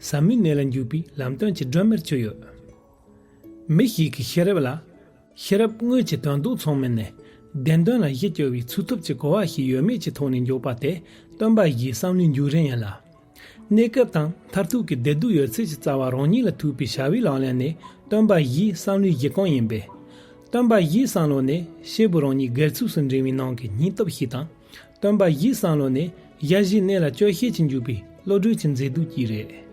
ཟབ་མོའི་གནས་ལ་འཇུག་པའི་ལམ་སྟོན་གྱི་སྒྲོན་མེར་གྱུར་ཡོད། མི་ཞིག་གི་ཤེས་རབ་ལ། ཤེས་རབ་དངོས་ཀྱི་དོན་ལྡོག་ཚང་མིན་ནས། བདེན་དོན་ལ་གཞི་བཅོལ་བའི་ཚུགས་ཐུབ་ཀྱི་གོ་བ་ཞིག་ཡོད་མེད་ཀྱི་ཐོག་ནས་འཇོག་པ་དེ་སྟོན་པ་བཞིའི་བསམ་བློའི་འཇུག་རིམ་ཡིན་ལ། གནས་སྐབས་དང་མཐར་ཐུག་གི་བདེ་སྡུག་ཡོད་ཚད་ཀྱི་རྩ་བ་རང་ཉིད་ལ་ཐུག་པའི་བྱ་བའི་ལག་ལེན་ནི་སྟོན་པ་བཞིའི་བསམ་བློའི་གཞི་རྐང་ཡིན་པས། སྟོན་པ་བཞིའི་བསམ་བློ་ནི་སྐྱེས་བུ་རང་ཉིད་སྒེར་ཚུགས་སུ་འབྲེལ་བའི་ནང་གི་སྙིང་སྟོབས་ཤིག་དང་། སྟོན་པ་བཞིའི་བསམ་བློ་ནི་ ཞལ་བཞི་གནས་ལ་སྐྱོ་ཤས་ཀྱིས་འཇུག་པའི་བློ་གྲོས་ཀྱི་མཛེས་སྡུག་ཅིག་རེད།